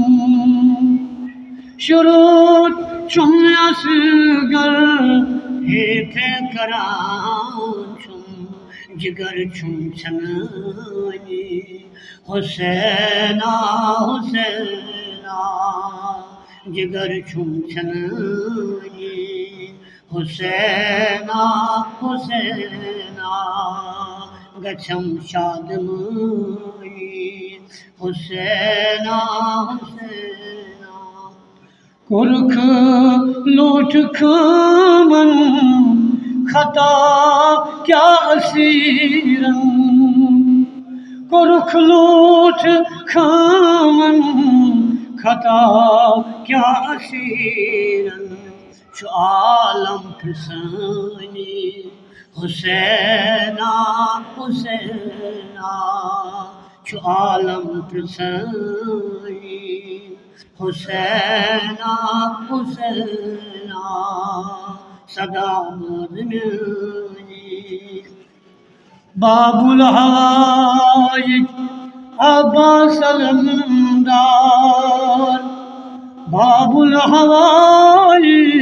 شُرُت چھُم مےٚ اصغر، ہے ژےٚ کران چھُم۔ جگر چھُم ژھٮ۪نٲنی حسینا، حسینا۔ جگر چھُم ژھٮ۪نٲنی حسینا، حسینا، گژھم شادمٲنی حسینا، حسینا۔ کوٚرُکھ لوٗٹھ خامن خطا کیٛاہ اسیرن، کوٚرُکھ لوٗٹھ خامن خطا کیٛاہ اسیرن۔ چھُ عالم پرٛژھٲنی حسینا، حسینا۔ چھُ عالم پرٛژھٲنی حسینا، حسینا۔ صدا بوزِ میٛٲنی باب الحوائج عباس علمدار، باب الحوائج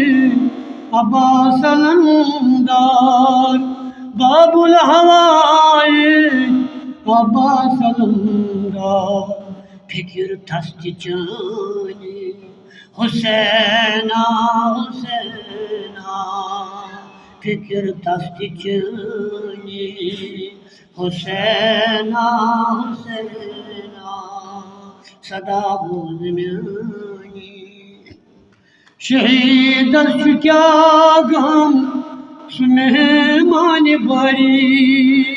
عباس علمدار، باب الحوائج عباس علمدار۔ فکر تس تہِ چٲنی حسینا، حسینا۔ فکر تس تہِ چٲنی حسینا، حسینا۔ صدا بوزِ میٛٲنی شہیدس چھُ کیٛاہ غم سُہ مہمان باری۔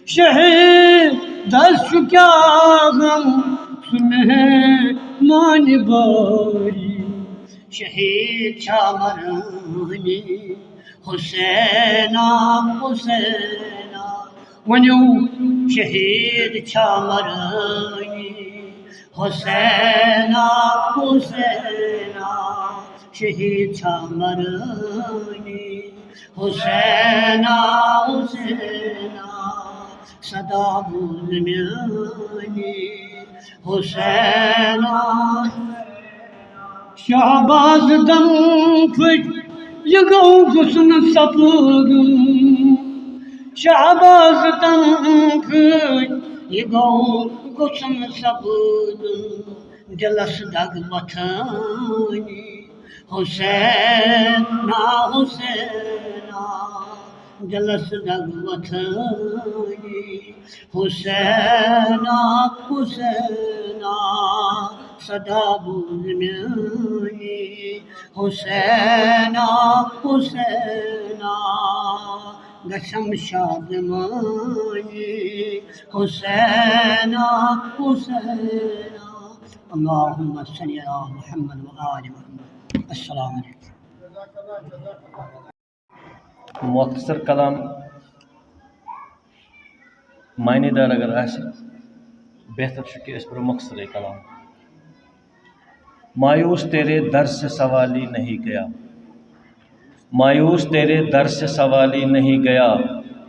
شہیدس چھُ کیٛاہ غم سُہ مہمان باری۔ شہید چھا مرٲنی حسینا، حسینا۔ ؤنِو، شہید چھا مرٲنی حسینا، حسینا۔ شہید چھا مرٲنی حسینا، حسینا۔ صدا بوزِ میٛٲنی حسینا۔ شہباز دم پھٔٹۍ، یہِ گوٚو گوٚژھ نہٕ سپُدُن۔ شہباز دم پھٔٹۍ، یہِ گوٚو گوٚژھ نہٕ سپُدُن۔ دِلس دگ وۄتھٲنی حسینا، حسینا۔ دِلس دگ وۄتھٲنی حسینا، حسینا۔ صدا بوزِ میٛٲنی حسینا، حسینا۔ گژھم شادمٲنی حسینا، حسینا۔ اللہم صلی علی محمد و آل محمد۔ السلام علیکم۔ مۄختصر کلام، معنی دار اگر آسہِ، بہتر چھُ کہِ أسۍ پرو مۄختصرٕے کلام۔ مایوس تیرے در سے سوالی نہیں گیا، مایوس تیرے در سے سوالی نہیں گیا،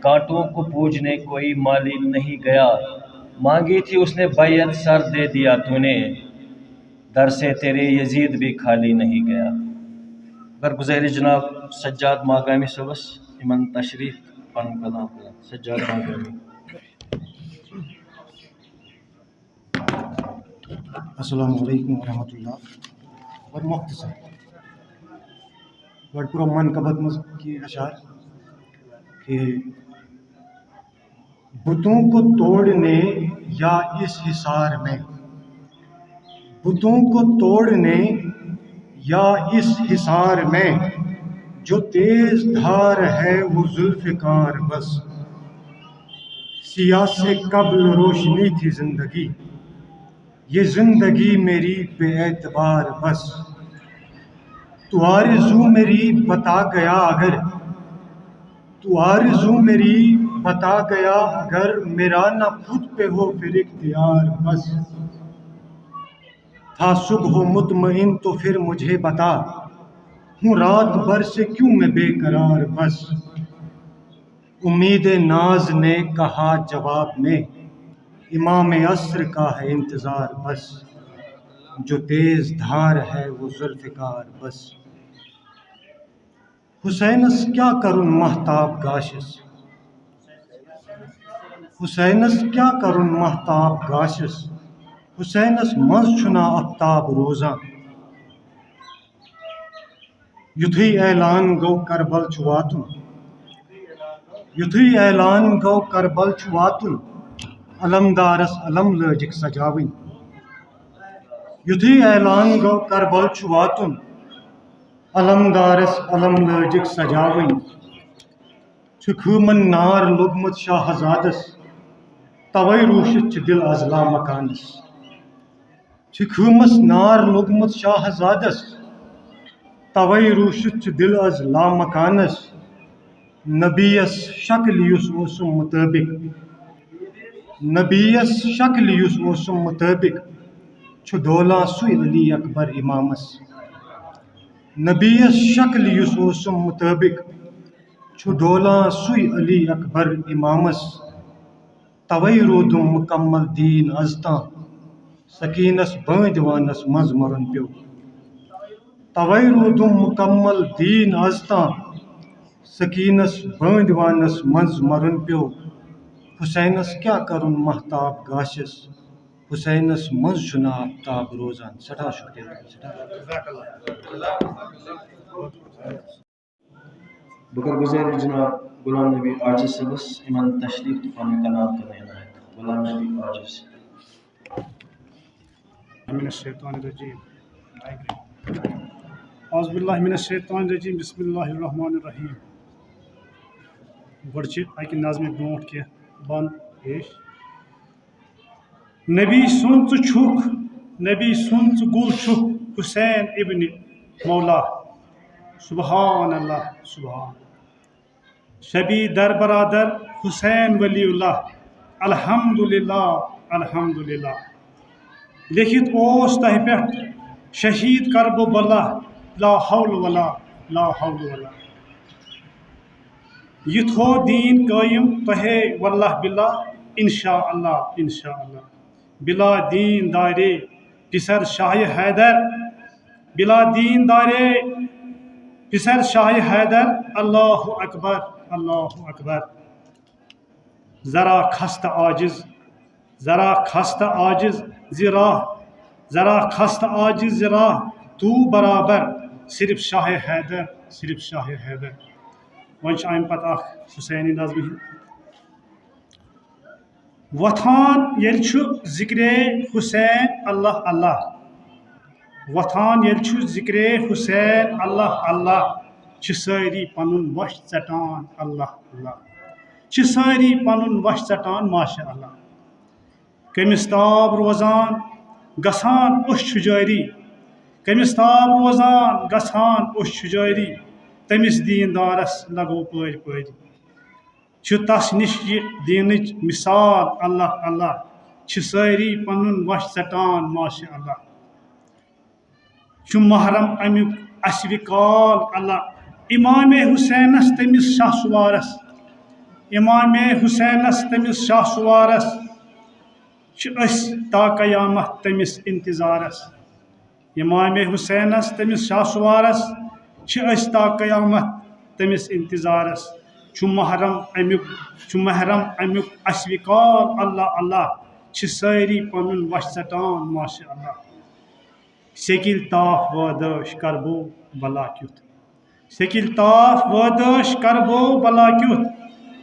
کانٹوں کو پوجنے کوئی مالی نہیں گیا، مانگی تھی اس نے بیعت سر دے دیا تو نے، در سے تیرے یزید بھی خالی نہیں گیا۔ اگر گزارش جناب سجاد ماگامی صٲبس یِمن تشریف پنُن کلام کرن۔ سجاد ماگامی۔ السلام علیکم ورحمۃ اللہ۔ بڑٕ مۄختصر، گۄڈٕ کوٚر منقبت منٛز کینٛہہ اشعار کہ بتوں کو توڑنے یا اس حصار میں، بتوں کو توڑنے یا اس حصار میں، جو تیز دھار ہے وہ ذوالفقار بس۔ سیاہ سے قبل روشنی تھی زندگی، یہ زندگی میری بے اعتبار بس۔ تو آرزو میری بتا گیا اگر، تو آرزو میری بتا گیا اگر، میرا نہ خود پہ ہو پھر اختیار بس۔ تھا صبح و مطمئن تو پھر مجھے بتا، ہوں رات بھر سے کیوں میں بے قرار بس۔ امید ناز نے کہا جواب میں، امام عصر کا ہے انتظار بس۔ جو تیز دھار ہے وہ ذوالفقار بس۔ حسینس کیا کرن مہتاب گاشس، حسینس کیا کرن مہتاب گاشس، حسینس منز چھنا افتاب روزان۔ یُتھُے اعلان گوٚو کربل چھُ واتُن، یُتھُے اعلان گوٚو کربل چھُ واتُن، علمدارس علم لٲجِکھ سجاوٕنۍ۔ یُتھُے اعلان گوٚو کربل چھُ واتُن، علمدارس علم لٲجِکھ سجاوٕنۍ۔ چھُ خۭمن نار لوٚگمُت شاہزادس، توے روٗشِتھ چھُ دِل از لامکانس۔ چھِ خۭمس نار لوٚگمُت شاہزادس، توے روٗشِتھ چھُ دِل از لامکانس۔ نبیس شکلہِ یُس اوسُم مُطٲبِق، نبیس شکلہِ یُس اوسُم مُطٲبِق، چھُ ڈولان سُے علی اکبر امامس۔ نبیس شکلہِ یُس اوسُم مُطٲبِق، چھُ ڈولان سُے علی اکبر امامس۔ توے روٗدُم مُکمل دیٖن از تام، سکیٖنس بٲنٛدۍ وانس منٛز مرُن پیوٚو۔ توے روٗدُم مُکمل دیٖن از تام، سکیٖنس بٲنٛدۍ وانس منٛز مرُن پیوٚو۔ حسینس کیٛاہ کرُن مہتاب گاشس، حسینس منٛز چھُنہٕ آفتاب روزان۔ سٮ۪ٹھاہ شُکریہ، سٮ۪ٹھاہ شُکریہ۔ بہٕ کرٕ گُزٲرِش جناب غلام نبی عاجز صٲبس یِمن تشریف تہٕ پنُن کلام کرنہٕ عنایت۔ غلام نبی عاجز۔ من الشیطان الرجیم۔ اعوذ باللہ من الشیطان الرجیم۔ بسم اللہ الرحمن الرحیم۔ گۄڈٕ چھِ اَکہِ نظمہِ برونٛٹھ کینٛہہ بند پیش۔ نبی سُنٛد ژٕ چھُکھ، نبی سُنٛد ژٕ گُل چھُکھ، حسین ابن مولا۔ سبحان اللہ، سبحان۔ شبی در برادر حسین ولی اللہ۔ الحمدللہ، الحمدللہ۔ لیکھِتھ اوس تۄہہِ پٮ۪ٹھ شہید کربو بلا، لا حول ولا، لا حول ولا۔ یہِ تھوو دیٖن قٲیِم تۄہے واللہ باللہ، انشاء اللہ، انشاء اللہ۔ بلا دیٖن دارے پسر شاہ حیدر، بلا دیٖن دارے پسر شاہ حیدر، اللہ اکبر، اللہ اکبر۔ ذرا خستہ عاجز، ذرا خستہ عاجز زِ راہ، ذرا خستہ عاجز زِ راہ، تو برابر صرف شاہ حیدر، صرف شاہ حیدر۔ وۄنۍ چھُ اَمہِ پتہٕ اکھ حسینی نظمہِ ہُنٛد۔ وۄتھان ییٚلہِ چھُ ذِکرے حسین اللہ اللہ، وۄتھان ییٚلہِ چھُ ذِکرے حسین اللہ اللہ، چھِ سٲری پنُن وَش ژَٹان اللہ اللہ، چھِ سٲری پنُن وَش ژَٹان ماشاء اللہ۔ کٔمِس تاب روزان گژھان اوٚش چھُ جٲری، کٔمِس تاب روزان گژھان اوٚش چھُ جٲری، تٔمِس دیٖندارس لگو پٲرۍ پٲرۍ۔ چھُ تس نِش یہِ دیٖنٕچ مثال اللہ اللہ، چھِ سٲری پنُن وَش ژَٹان ماشاء اللہ۔ چھُ محرم اَمیُک اَسہِ وِکال اللہ، امام حسینس تٔمِس شاہ سوارس، امام حسینس تٔمِس شاہ سوارس، چھِ أسۍ تا قیامت تٔمِس انتظارس۔ امام حسینس تٔمِس شاہ سوارس چھِ أسۍ تا قیامت تٔمِس انتظارس۔ چھُ محرم اَمیُک، چھُ محرم اَمیُک اَسہِ وِکال اللہ اللہ، چھِ سٲری پنُن وَش ژَٹان ماشاء اللہ۔ سیٚکِل تاپھ وٲدٲش کربو بلا کیُتھ، سیٚکِل تاپھ وٲدٲش کربو بلا کیُتھ،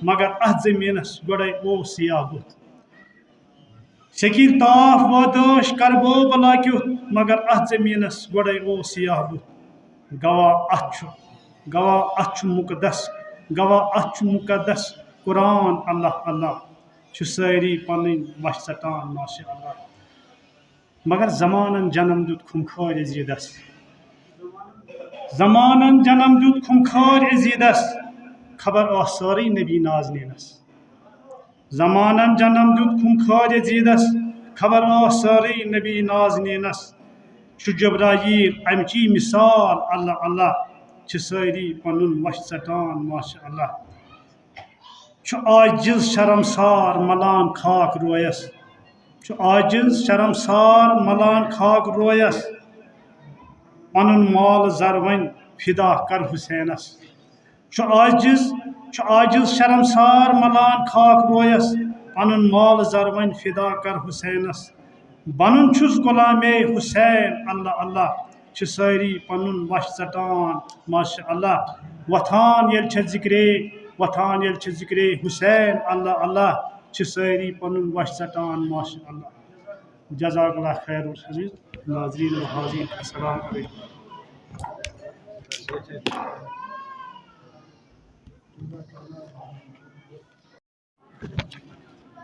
مگر اتھ زٔمیٖنس گۄڈے اوس سیاہ بُتھ۔ شکیٖل تاپھ وٲدٲش کربو بلا کیُتھ، مگر اتھ زٔمیٖنس گۄڈے اوس سیاہ بُتھ۔ گواہ اتھ چھُ، گواہ اتھ چھُ مُقدس، گواہ اتھ چھُ مُقدس قرآن۔ اللہ اللہ چھِ سٲری پنٕنۍ وَش ژَٹان، ماشاء اللہ۔ مگر زمانن جنم دیُت خُمخٲرۍ عزیٖزس۔ زمانن جنم دیُت خُمخٲرۍ عزیٖزس، خبر ٲس سٲرٕے نبی نازنیٖنس۔ زمانن جنم دیُت خُمخٲرۍ عزیٖزس، خبر ٲس سٲرٕے نبی نازنیٖنس۔ چھُ جبرائیل امچی مثال، اللہ اللہ چھِ سٲری پنُن وَش ژَٹان، ماشاء اللہ۔ چھُ عاجز شرمسار ملان خاک رویس۔ چھُ عاجز شرمسار ملان خاک رویس۔ پنُن مال زر وۄنۍ فدا کر حسینس۔ چھُ عاجز، چھُ عاجز شرمسار ملان خاک رویس۔ پنُن مال زر وۄنۍ فدا کر حسینس۔ بنُن چھُس غلامے حسین، اللہ اللہ چھِ سٲری پنُن وَش ژَٹان، ماشاء اللہ۔ وۄتھان ییٚلہِ چھِ ذِکرے، وۄتھان ییٚلہِ چھِ ذِکرے حسین، اللہ اللہ چھِ سٲری پنُن وَش ژَٹان، ماشاء اللہ۔ جزاک اللہ خیر۔ ناظرین و حاضرین، السلام علیکم۔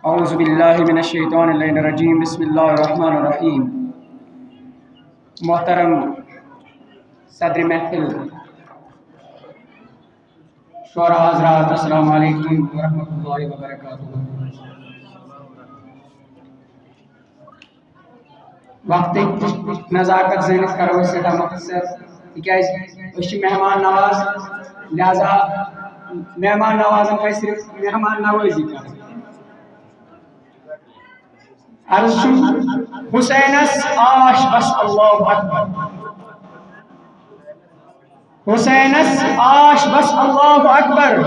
اعوذ باللہ من الشیطان اللعین الرجیم، بسم اللہ الرحمن الرحیم۔ محترم صدر محفل، شعراء حضرات، السلام علیکم ورحمۃ اللہ وبرکاتہ۔ وقتٕچ نزاکت زٲنِتھ کرو أسۍ سٮ۪ٹھاہ مختصر، تِکیازِ أسۍ چھِ مہمان نواز، لہذا مہمان نوازن پزِ صرف مہمان نوازی کرٕنۍ۔ عرض چھُم، حسینس آش بس اللہ اکبر، حسینس آش بس اللہ اکبر،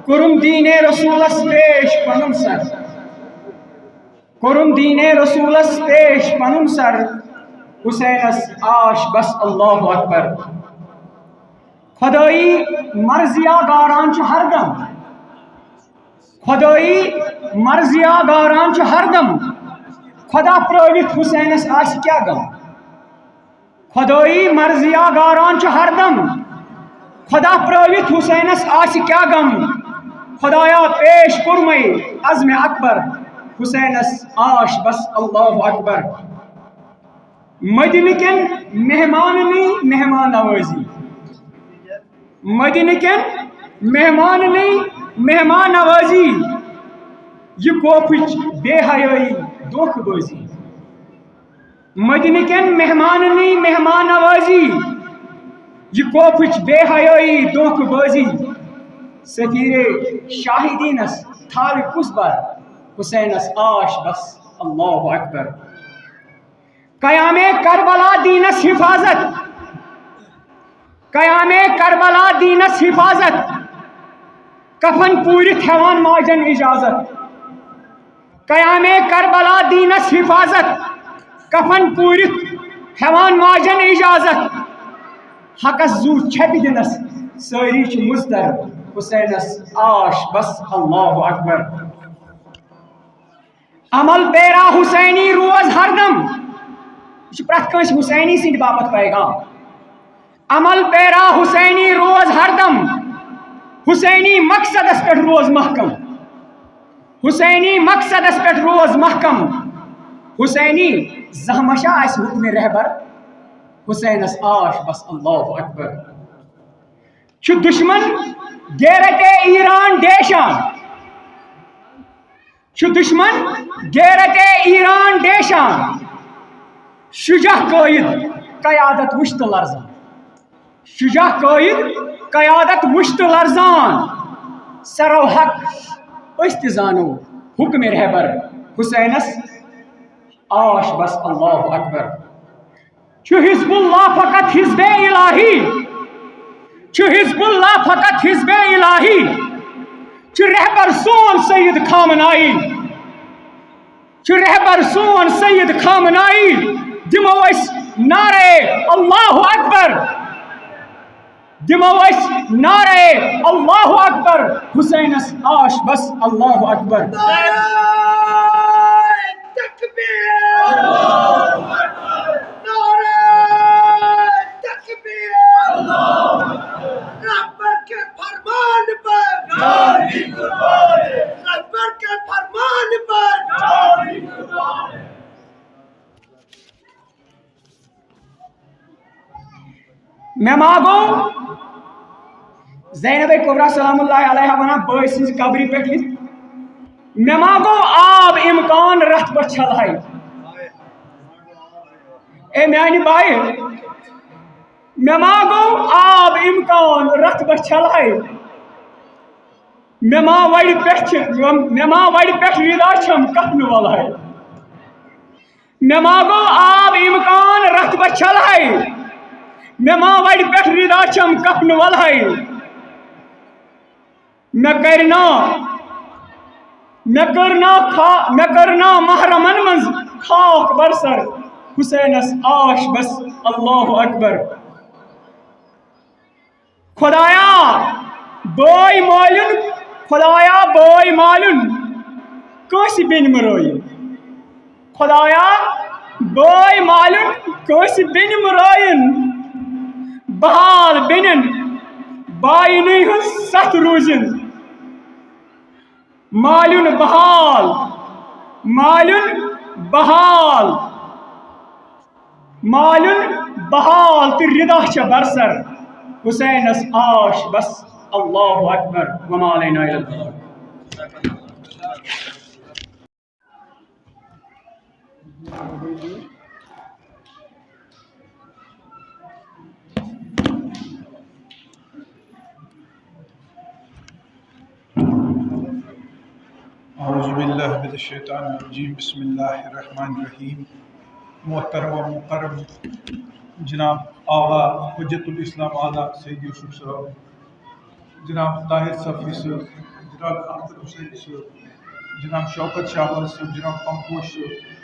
کوٚرُم دیٖنِ رسولس پیش پنُن سر۔ کوٚرُم دیٖنِ رسولس پیش پنُن سر، حسینس آش بس اللہ اکبر۔ خدٲیی مرضیا گاران چھُ ہردم، خدٲیی مرضیا گاران چھُ ہردم، خدا پرٲوِتھ حسینس آسہِ کیٛاہ غم؟ خدٲیی مرضیا گاران چھُ ہردم، خدا پرٲوِتھ حسینس آسہِ کیٛاہ غم؟ خدایا پیش کوٚرمَے عزمِ اکبر، حسینس آش بس اللہ اکبر۔ مدینہ کٮ۪ن مہماننٕے مہمان نوازی، مدینہ کٮ۪ن مہماننٕے مہمان نوازی، یہِ کوفٕچ بے حیٲیی دھوکہٕ بٲزی۔ مدینہ کٮ۪ن مہماننٕے مہمان نوازی، یہِ کوفٕچ بے حیٲیی دھوکہٕ بٲزی۔ سفیرِ شاہی دیٖنس تھاوِ کُس بر، حسینس آش بس اللہ اکبر۔ قیامِ کربلا دیٖنس حفاظت، قیامِ کربلا دیٖنس حفاظت، کفن پوٗرِتھ ہٮ۪وان ماجن اجازت۔ قیامِ کربلا دیٖنس حفاظت، کفن پوٗرِتھ ہٮ۪وان ماجن اجازت۔ حقس زُو چھپہِ دِنس سٲری چھِ مُضطر، حسینس آش بس اللہ اکبر۔ عمل پیرا حسینی روز ہردم۔ یہِ چھُ پرٛٮ۪تھ کٲنٛسہِ حسینی سٕنٛدِ باپتھ پیغام۔ عمل پیرا حسینی روز ہردم، حسینی مقصدس پٮ۪ٹھ روز محکم، حسینی مقصدس پٮ۪ٹھ روز محکم۔ حسینی زحمشا آسہِ حکمِ رہبر، حسینس آش بس اللہ اکبر۔ چھُ دشمن غیرت ایران ڈیشان، چھُ دشمن غیرت ایران ڈیشان، شجاع قائد قیادت وُچھ تہٕ لرزان۔ شجاع قائد قیادت وُچھ تہٕ لرزان، سرو حق أسۍ تہِ زانو حکمِ رہبر، حسینس آش بس اللہ اکبر۔ چھُ حزب اللہ فقط حزبِ الٰہی، چھُ حزب اللہ فقط حزبِ الٰہی، چھُ رہبر سون سید خامنائی، چھُ رہبر سون سید خامنائی، دِمو أسۍ نعرہ اللہ اکبر۔ دِمو أسۍ نعرے اللہ اکبر، حسینس آش بس اللہ اکبر۔ نعرہ تکبیر! نعرہ تکبیر! رہبر کے فرمان پر! رہبر کے فرمان پر! مےٚ ما گوٚو، زینب کبریٰ سلام اللہ علیہا ونان بٲے سٕنٛزِ قبرِ پٮ۪ٹھ یِتھ، مےٚ ما گوٚو آب اِمکان رتھ بہٕ چھلہے؟ اے میانہِ بایہِ، مےٚ ما گوٚو آب اِمکان رتھ بہٕ چھلہے؟ مےٚ ما وَڑِ پٮ۪ٹھ چھِ، مےٚ ما وَڑِ پٮ۪ٹھ رِدا چھَم کفنہٕ وَلہے؟ مےٚ ما گوٚو آب اِمکان رتھ بہٕ چھلہے؟ مےٚ ما وَڑِ پٮ۪ٹھ رِدا چھَم کفنہٕ وَلہے؟ مےٚ کَرِ نا، مےٚ کٔر نا خا-، مےٚ کٔر نا محرمن منٛز خاک برسر، حسینس آش بس اللہ اکبر۔ خدایا بٲے مالیُن، خدایا بٲے مالیُن، کٲنٛسہِ بیٚنہِ مہٕ رٲیِن۔ خدایا بٲے مالیُن، کٲنٛسہِ بیٚنہِ مہٕ رٲیِن۔ بحال بیٚنٮ۪ن بایِنٕے ہٕنٛز ستھ روٗزِن۔ مالیُن بحال، مالیُن بحال۔ مالیُن بحال تہٕ رِدا چھےٚ برسر۔ حسینس آش بس۔ اللہ اکبر۔ وما علینا الا البلاغ۔ اعوذ باللہ من الشیطان الرجیم، بسم اللہ الرحمن الرحیم۔ محترم و مکرم جناب آغا حجت الاسلام آغا سید یوسف صٲب، جناب طاہر صفی صٲب، جناب اختر حسین صٲب، جناب شوکت شہباز صٲب، جناب پنکوش صٲب،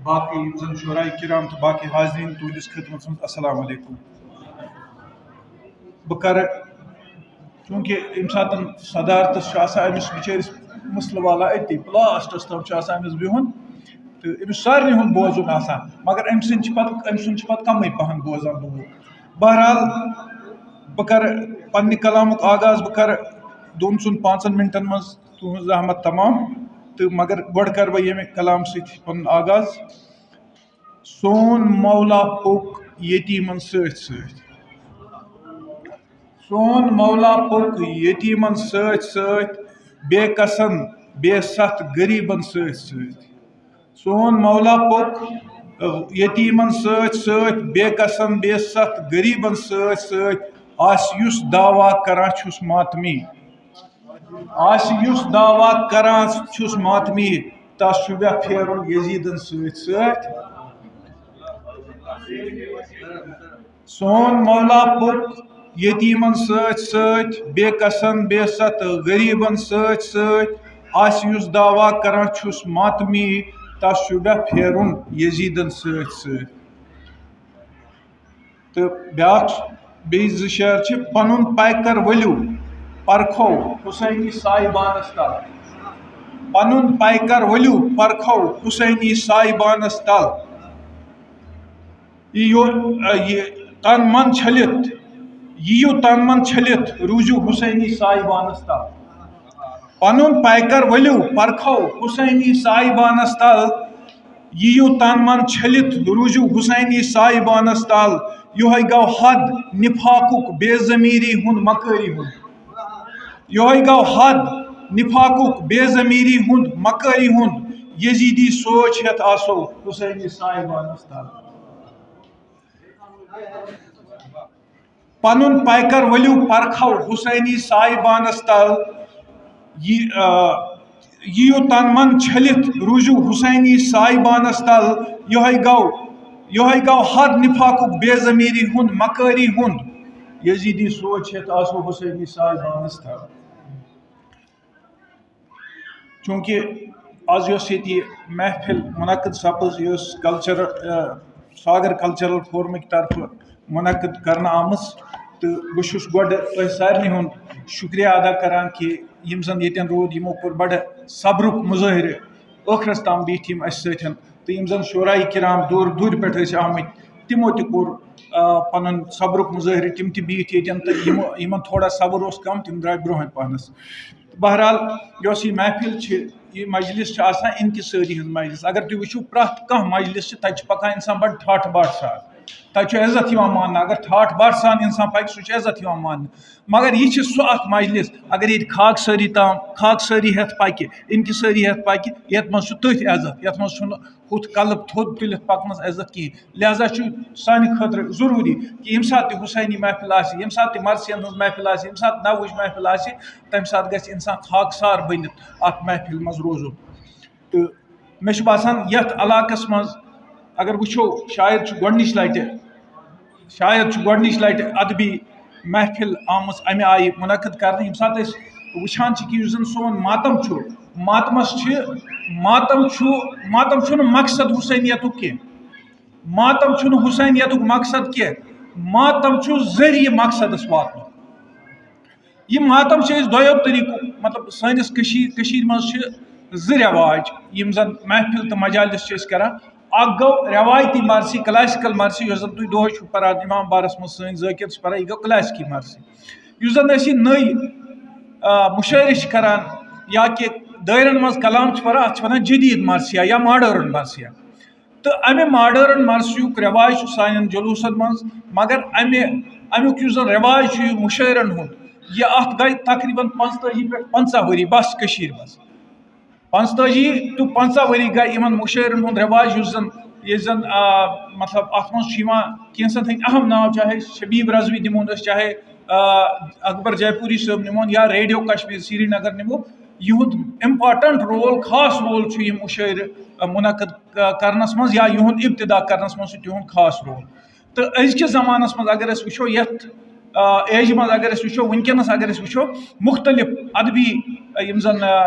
باقی یِم زن شعراء کرام تہٕ باقی حاضرین، تُہنٛدِس خدمتس منٛز السلام علیکم۔ بہٕ کرٕ، چوٗنٛکہِ ییٚمہِ ساتہٕ صدارتس چھُ آسان أمِس بِچٲرِس مسلہٕ والا أتی، لاسٹس تام چھُ آسان أمِس بِہُن تہٕ أمِس سارنٕے ہُنٛد بوزُن آسان، مگر أمۍ سٕنٛدۍ چھِ پتہٕ، أمۍ سُنٛد چھِ پتہٕ کمٕے پہن بوزان لوٗکھ۔ بہرحال، بہٕ کرٕ پننہِ کلامُک آغاز، بہٕ کرٕ دۄن ژۄن پانٛژن منٹن منٛز تُہنٛز زحمت تمام، تہٕ مگر گۄڈٕ کرٕ بہٕ ییٚمہِ کلام سۭتۍ پنُن آغاز۔ سون مولا پوٚک یتیٖمن سۭتۍ سۭتۍ۔ سون مولا پوٚک یتیٖمن سۭتۍ سۭتۍ، بے کسن بے ستھ غریٖبن سۭتۍ سۭتۍ۔ سون مولا پوٚک یتیٖمن سۭتۍ سۭتۍ، بے کسن بے ستھ غریٖبن سۭتۍ سۭتۍ۔ آسہِ یُس دعویٰ کران چھُس ماتمی، آسہِ یُس دعویٰ کران چھُس ماتمی، تس چھُ مےٚ پھیرُن یزیٖدن سۭتۍ سۭتۍ۔ سون مولا پوٚک یتیٖمن سۭتۍ سۭتۍ، بے کسن بے ستھ غریٖبن سۭتۍ سۭتۍ۔ آسہِ یُس دعویٰ کران چھُس ماتمی، تس چھُ مےٚ پھیرُن یزیٖدن سۭتۍ سۭتۍ۔ تہٕ بیٛاکھ، بیٚیہِ زٕ شعر چھِ، پنُن پیکر ؤلِو پرکھو حسینی سایبانس تل۔ پنُن پیکر ؤلِو پرکھو حسینی سایبانس تل۔ یہِ یو-، یہِ تن من چھٔلِتھ، یِیِو تن من چھٔلِتھ، روٗزِو حسینی سایبانس تل۔ پنُن پیکر ؤلِو پرکھو حسینی سایبانس تل۔ یِیِو تن من چھٔلِتھ، روٗزِو حسینی سایبانس تل۔ یِہوٚے گوٚو حد نفاقُک، بے ضمیٖری ہُنٛد، مکٲری ہُنٛد۔ یِہوٚے گوٚو حد نفاقُک، بے ضمیٖری ہُنٛد، مکٲری ہُنٛد۔ یزیٖدی سوچ ہٮ۪تھ آسو حسینی سایبانس تل۔ پنُن پیکر ؤلِو پرکھو حسینی سایبانس تل۔ یہِ، آ، یِیِو تن من چھٔلِتھ، روٗزِو حسینی سایبانس تل۔ یِہوٚے گوٚو، یِہوٚے گوٚو حد نفاقُک، بے ضمیٖری ہُنٛد، مکٲری ہُنٛد۔ یزیٖدی سوچ ہٮ۪تھ آسو حسینی سایبانس تل۔ چوٗنٛکہِ آز یۄس ییٚتہِ یہِ محفل منعقد سپٕز، یۄس کلچر، آ، ساگر کلچرل فورمٕکۍ طرفہٕ منعقد کرنہٕ آمٕژ، تہٕ بہٕ چھُس گۄڈٕ تۄہہِ سارنٕے ہُنٛد شُکریہ ادا کران کہِ یِم زَن ییٚتٮ۪ن روٗدۍ، یِمو کوٚر بَڑٕ صبرُک مُظٲہرٕ، ٲخرَس تام بیٖٹھۍ یِم اَسہِ سۭتۍ، تہٕ یِم زَن شعراء کرام دوٗر دوٗرِ پٮ۪ٹھ ٲسۍ آمٕتۍ، تِمو تہِ کوٚر، آ، پَنُن صبرُک مُظٲہرٕ، تِم تہِ بیٖٹھۍ ییٚتٮ۪ن، تہٕ یِمو، یِمَن تھوڑا صبر اوس کَم، تِم درٛاے برٛونٛہہ پَہنَس۔ بہرحال، یۄس یہِ محفل چھِ، یہِ مجلس چھِ آسان انکسٲری ہٕنٛز مجلس۔ اگر تُہۍ وٕچھِو، پرٛٮ۪تھ کانٛہہ مجلس چھِ، تَتہِ چھُ پَکان اِنسان بَڑٕ ٹھاٹھ باٹھ سان، تَتہِ چھُ عزت یِوان ماننہٕ۔ اگر ٹھاٹھ باٹھ سان اِنسان پَکہِ، سُہ چھُ عزت یِوان ماننہٕ۔ مگر یہِ چھِ سُہ اَکھ مجلس، اگر ییٚتہِ خاک سٲری تام، خاک سٲری ہٮ۪تھ پَکہِ، انکسٲری ہٮ۪تھ پَکہِ، یَتھ منٛز چھُ تٔتھۍ عزت، یَتھ منٛز چھُنہٕ ہُتھ قلب تھوٚد تُلِتھ پَکنَس عزت کِہیٖنۍ۔ لہذا چھُ سانہِ خٲطرٕ ضروٗری کہِ ییٚمہِ ساتہٕ تہِ حسینی محفل آسہِ، ییٚمہِ ساتہٕ تہِ مرثیَن ہٕنٛز محفل آسہِ، ییٚمہِ ساتہٕ نوٕج محفل آسہِ، تَمہِ ساتہٕ گژھِ اِنسان خاکسار بٔنِتھ اَتھ محفلہِ منٛز روزُن۔ تہٕ مےٚ چھُ باسان، یَتھ علاقَس منٛز اگر وٕچھو، شاید چھُ گۄڈٕنِچ لَٹہِ، شاید چھُ گۄڈٕنِچ لَٹہِ ادبی محفل آمٕژ اَمہِ آیہِ منعقد کرنہٕ، ییٚمہِ ساتہٕ أسۍ وٕچھان چھِ کہِ یُس زَن سون ماتم چھُ، ماتمَس چھِ، ماتم چھُ، ماتم چھُنہٕ مقصد حسینیتُک کینٛہہ۔ ماتم چھُنہٕ حسینیتُک مقصد کینٛہہ، ماتم چھُ ذٔریعہٕ مقصدس واتنُک۔ یہِ ماتم چھِ أسۍ دۄیو طریٖقو، مطلب، سٲنِس کٔشیٖر، کٔشیٖرِ منٛز چھِ زٕ رٮ۪واج، یِم زَن محفِل تہٕ مجالِس چھِ أسۍ کَران۔ اَکھ گوٚو رٮ۪وایتی مرثی، classical مرثی، یۄس زَن تُہۍ دۄہَے چھِو پَران، اِمام بارَس منٛز سٲنۍ ذٲکِر چھِ پَران، یہِ گوٚو classical مرثی۔ یُس زَن أسۍ یہِ نٔے، آ، مُشٲعرٕ چھِ کَران یا کہِ دٲیرَن منٛز کلام چھِ پَران، اَتھ چھِ وَنان جدیٖد مرثیہ یا modern مرثیہ۔ تہٕ اَمہِ modern مرثیُک رٮ۪واج چھُ سانٮ۪ن جلوٗسَن منٛز، مگر اَمہِ، اَمیُک یُس زَن رٮ۪واج چھُ یہِ مُشٲعرَن ہُنٛد، یہِ اَتھ گٔے تقریٖباً پانٛژتٲجی پٮ۪ٹھ پنٛژاہ ؤری بَس کٔشیٖرِ منٛز۔ پانٛژتٲجی to پنٛژاہ ؤری گٔے یِمَن مُشٲعرَن ہُنٛد رٮ۪واج، یُس زَن، یُس زَن، آ، مطلب، اَتھ منٛز چھُ یِوان کینٛژَن ہٕنٛدۍ اَہَم ناو، چاہے شبیٖب رضوی دِمون أسۍ، چاہے، آ، اکبر جے پوٗری صٲب نِمون یا ریڈیو کشمیر سرینگر نِمو، یِہُنٛد important role، خاص role چھُ یِم مُشٲعرٕ، آ، منعقد ک-، کرنَس منٛز یا یِہُنٛد ابتدا کرنَس منٛز چھُ تِہُنٛد خاص role۔ تہٕ أزکِس زمانَس منٛز اگر أسۍ وٕچھو، یَتھ، آ، ایجہِ منٛز اگر أسۍ وٕچھو، وٕنکیٚنَس اگر أسۍ وٕچھو، مُختٔلِف ادبی، آ، یِم زَن، آ،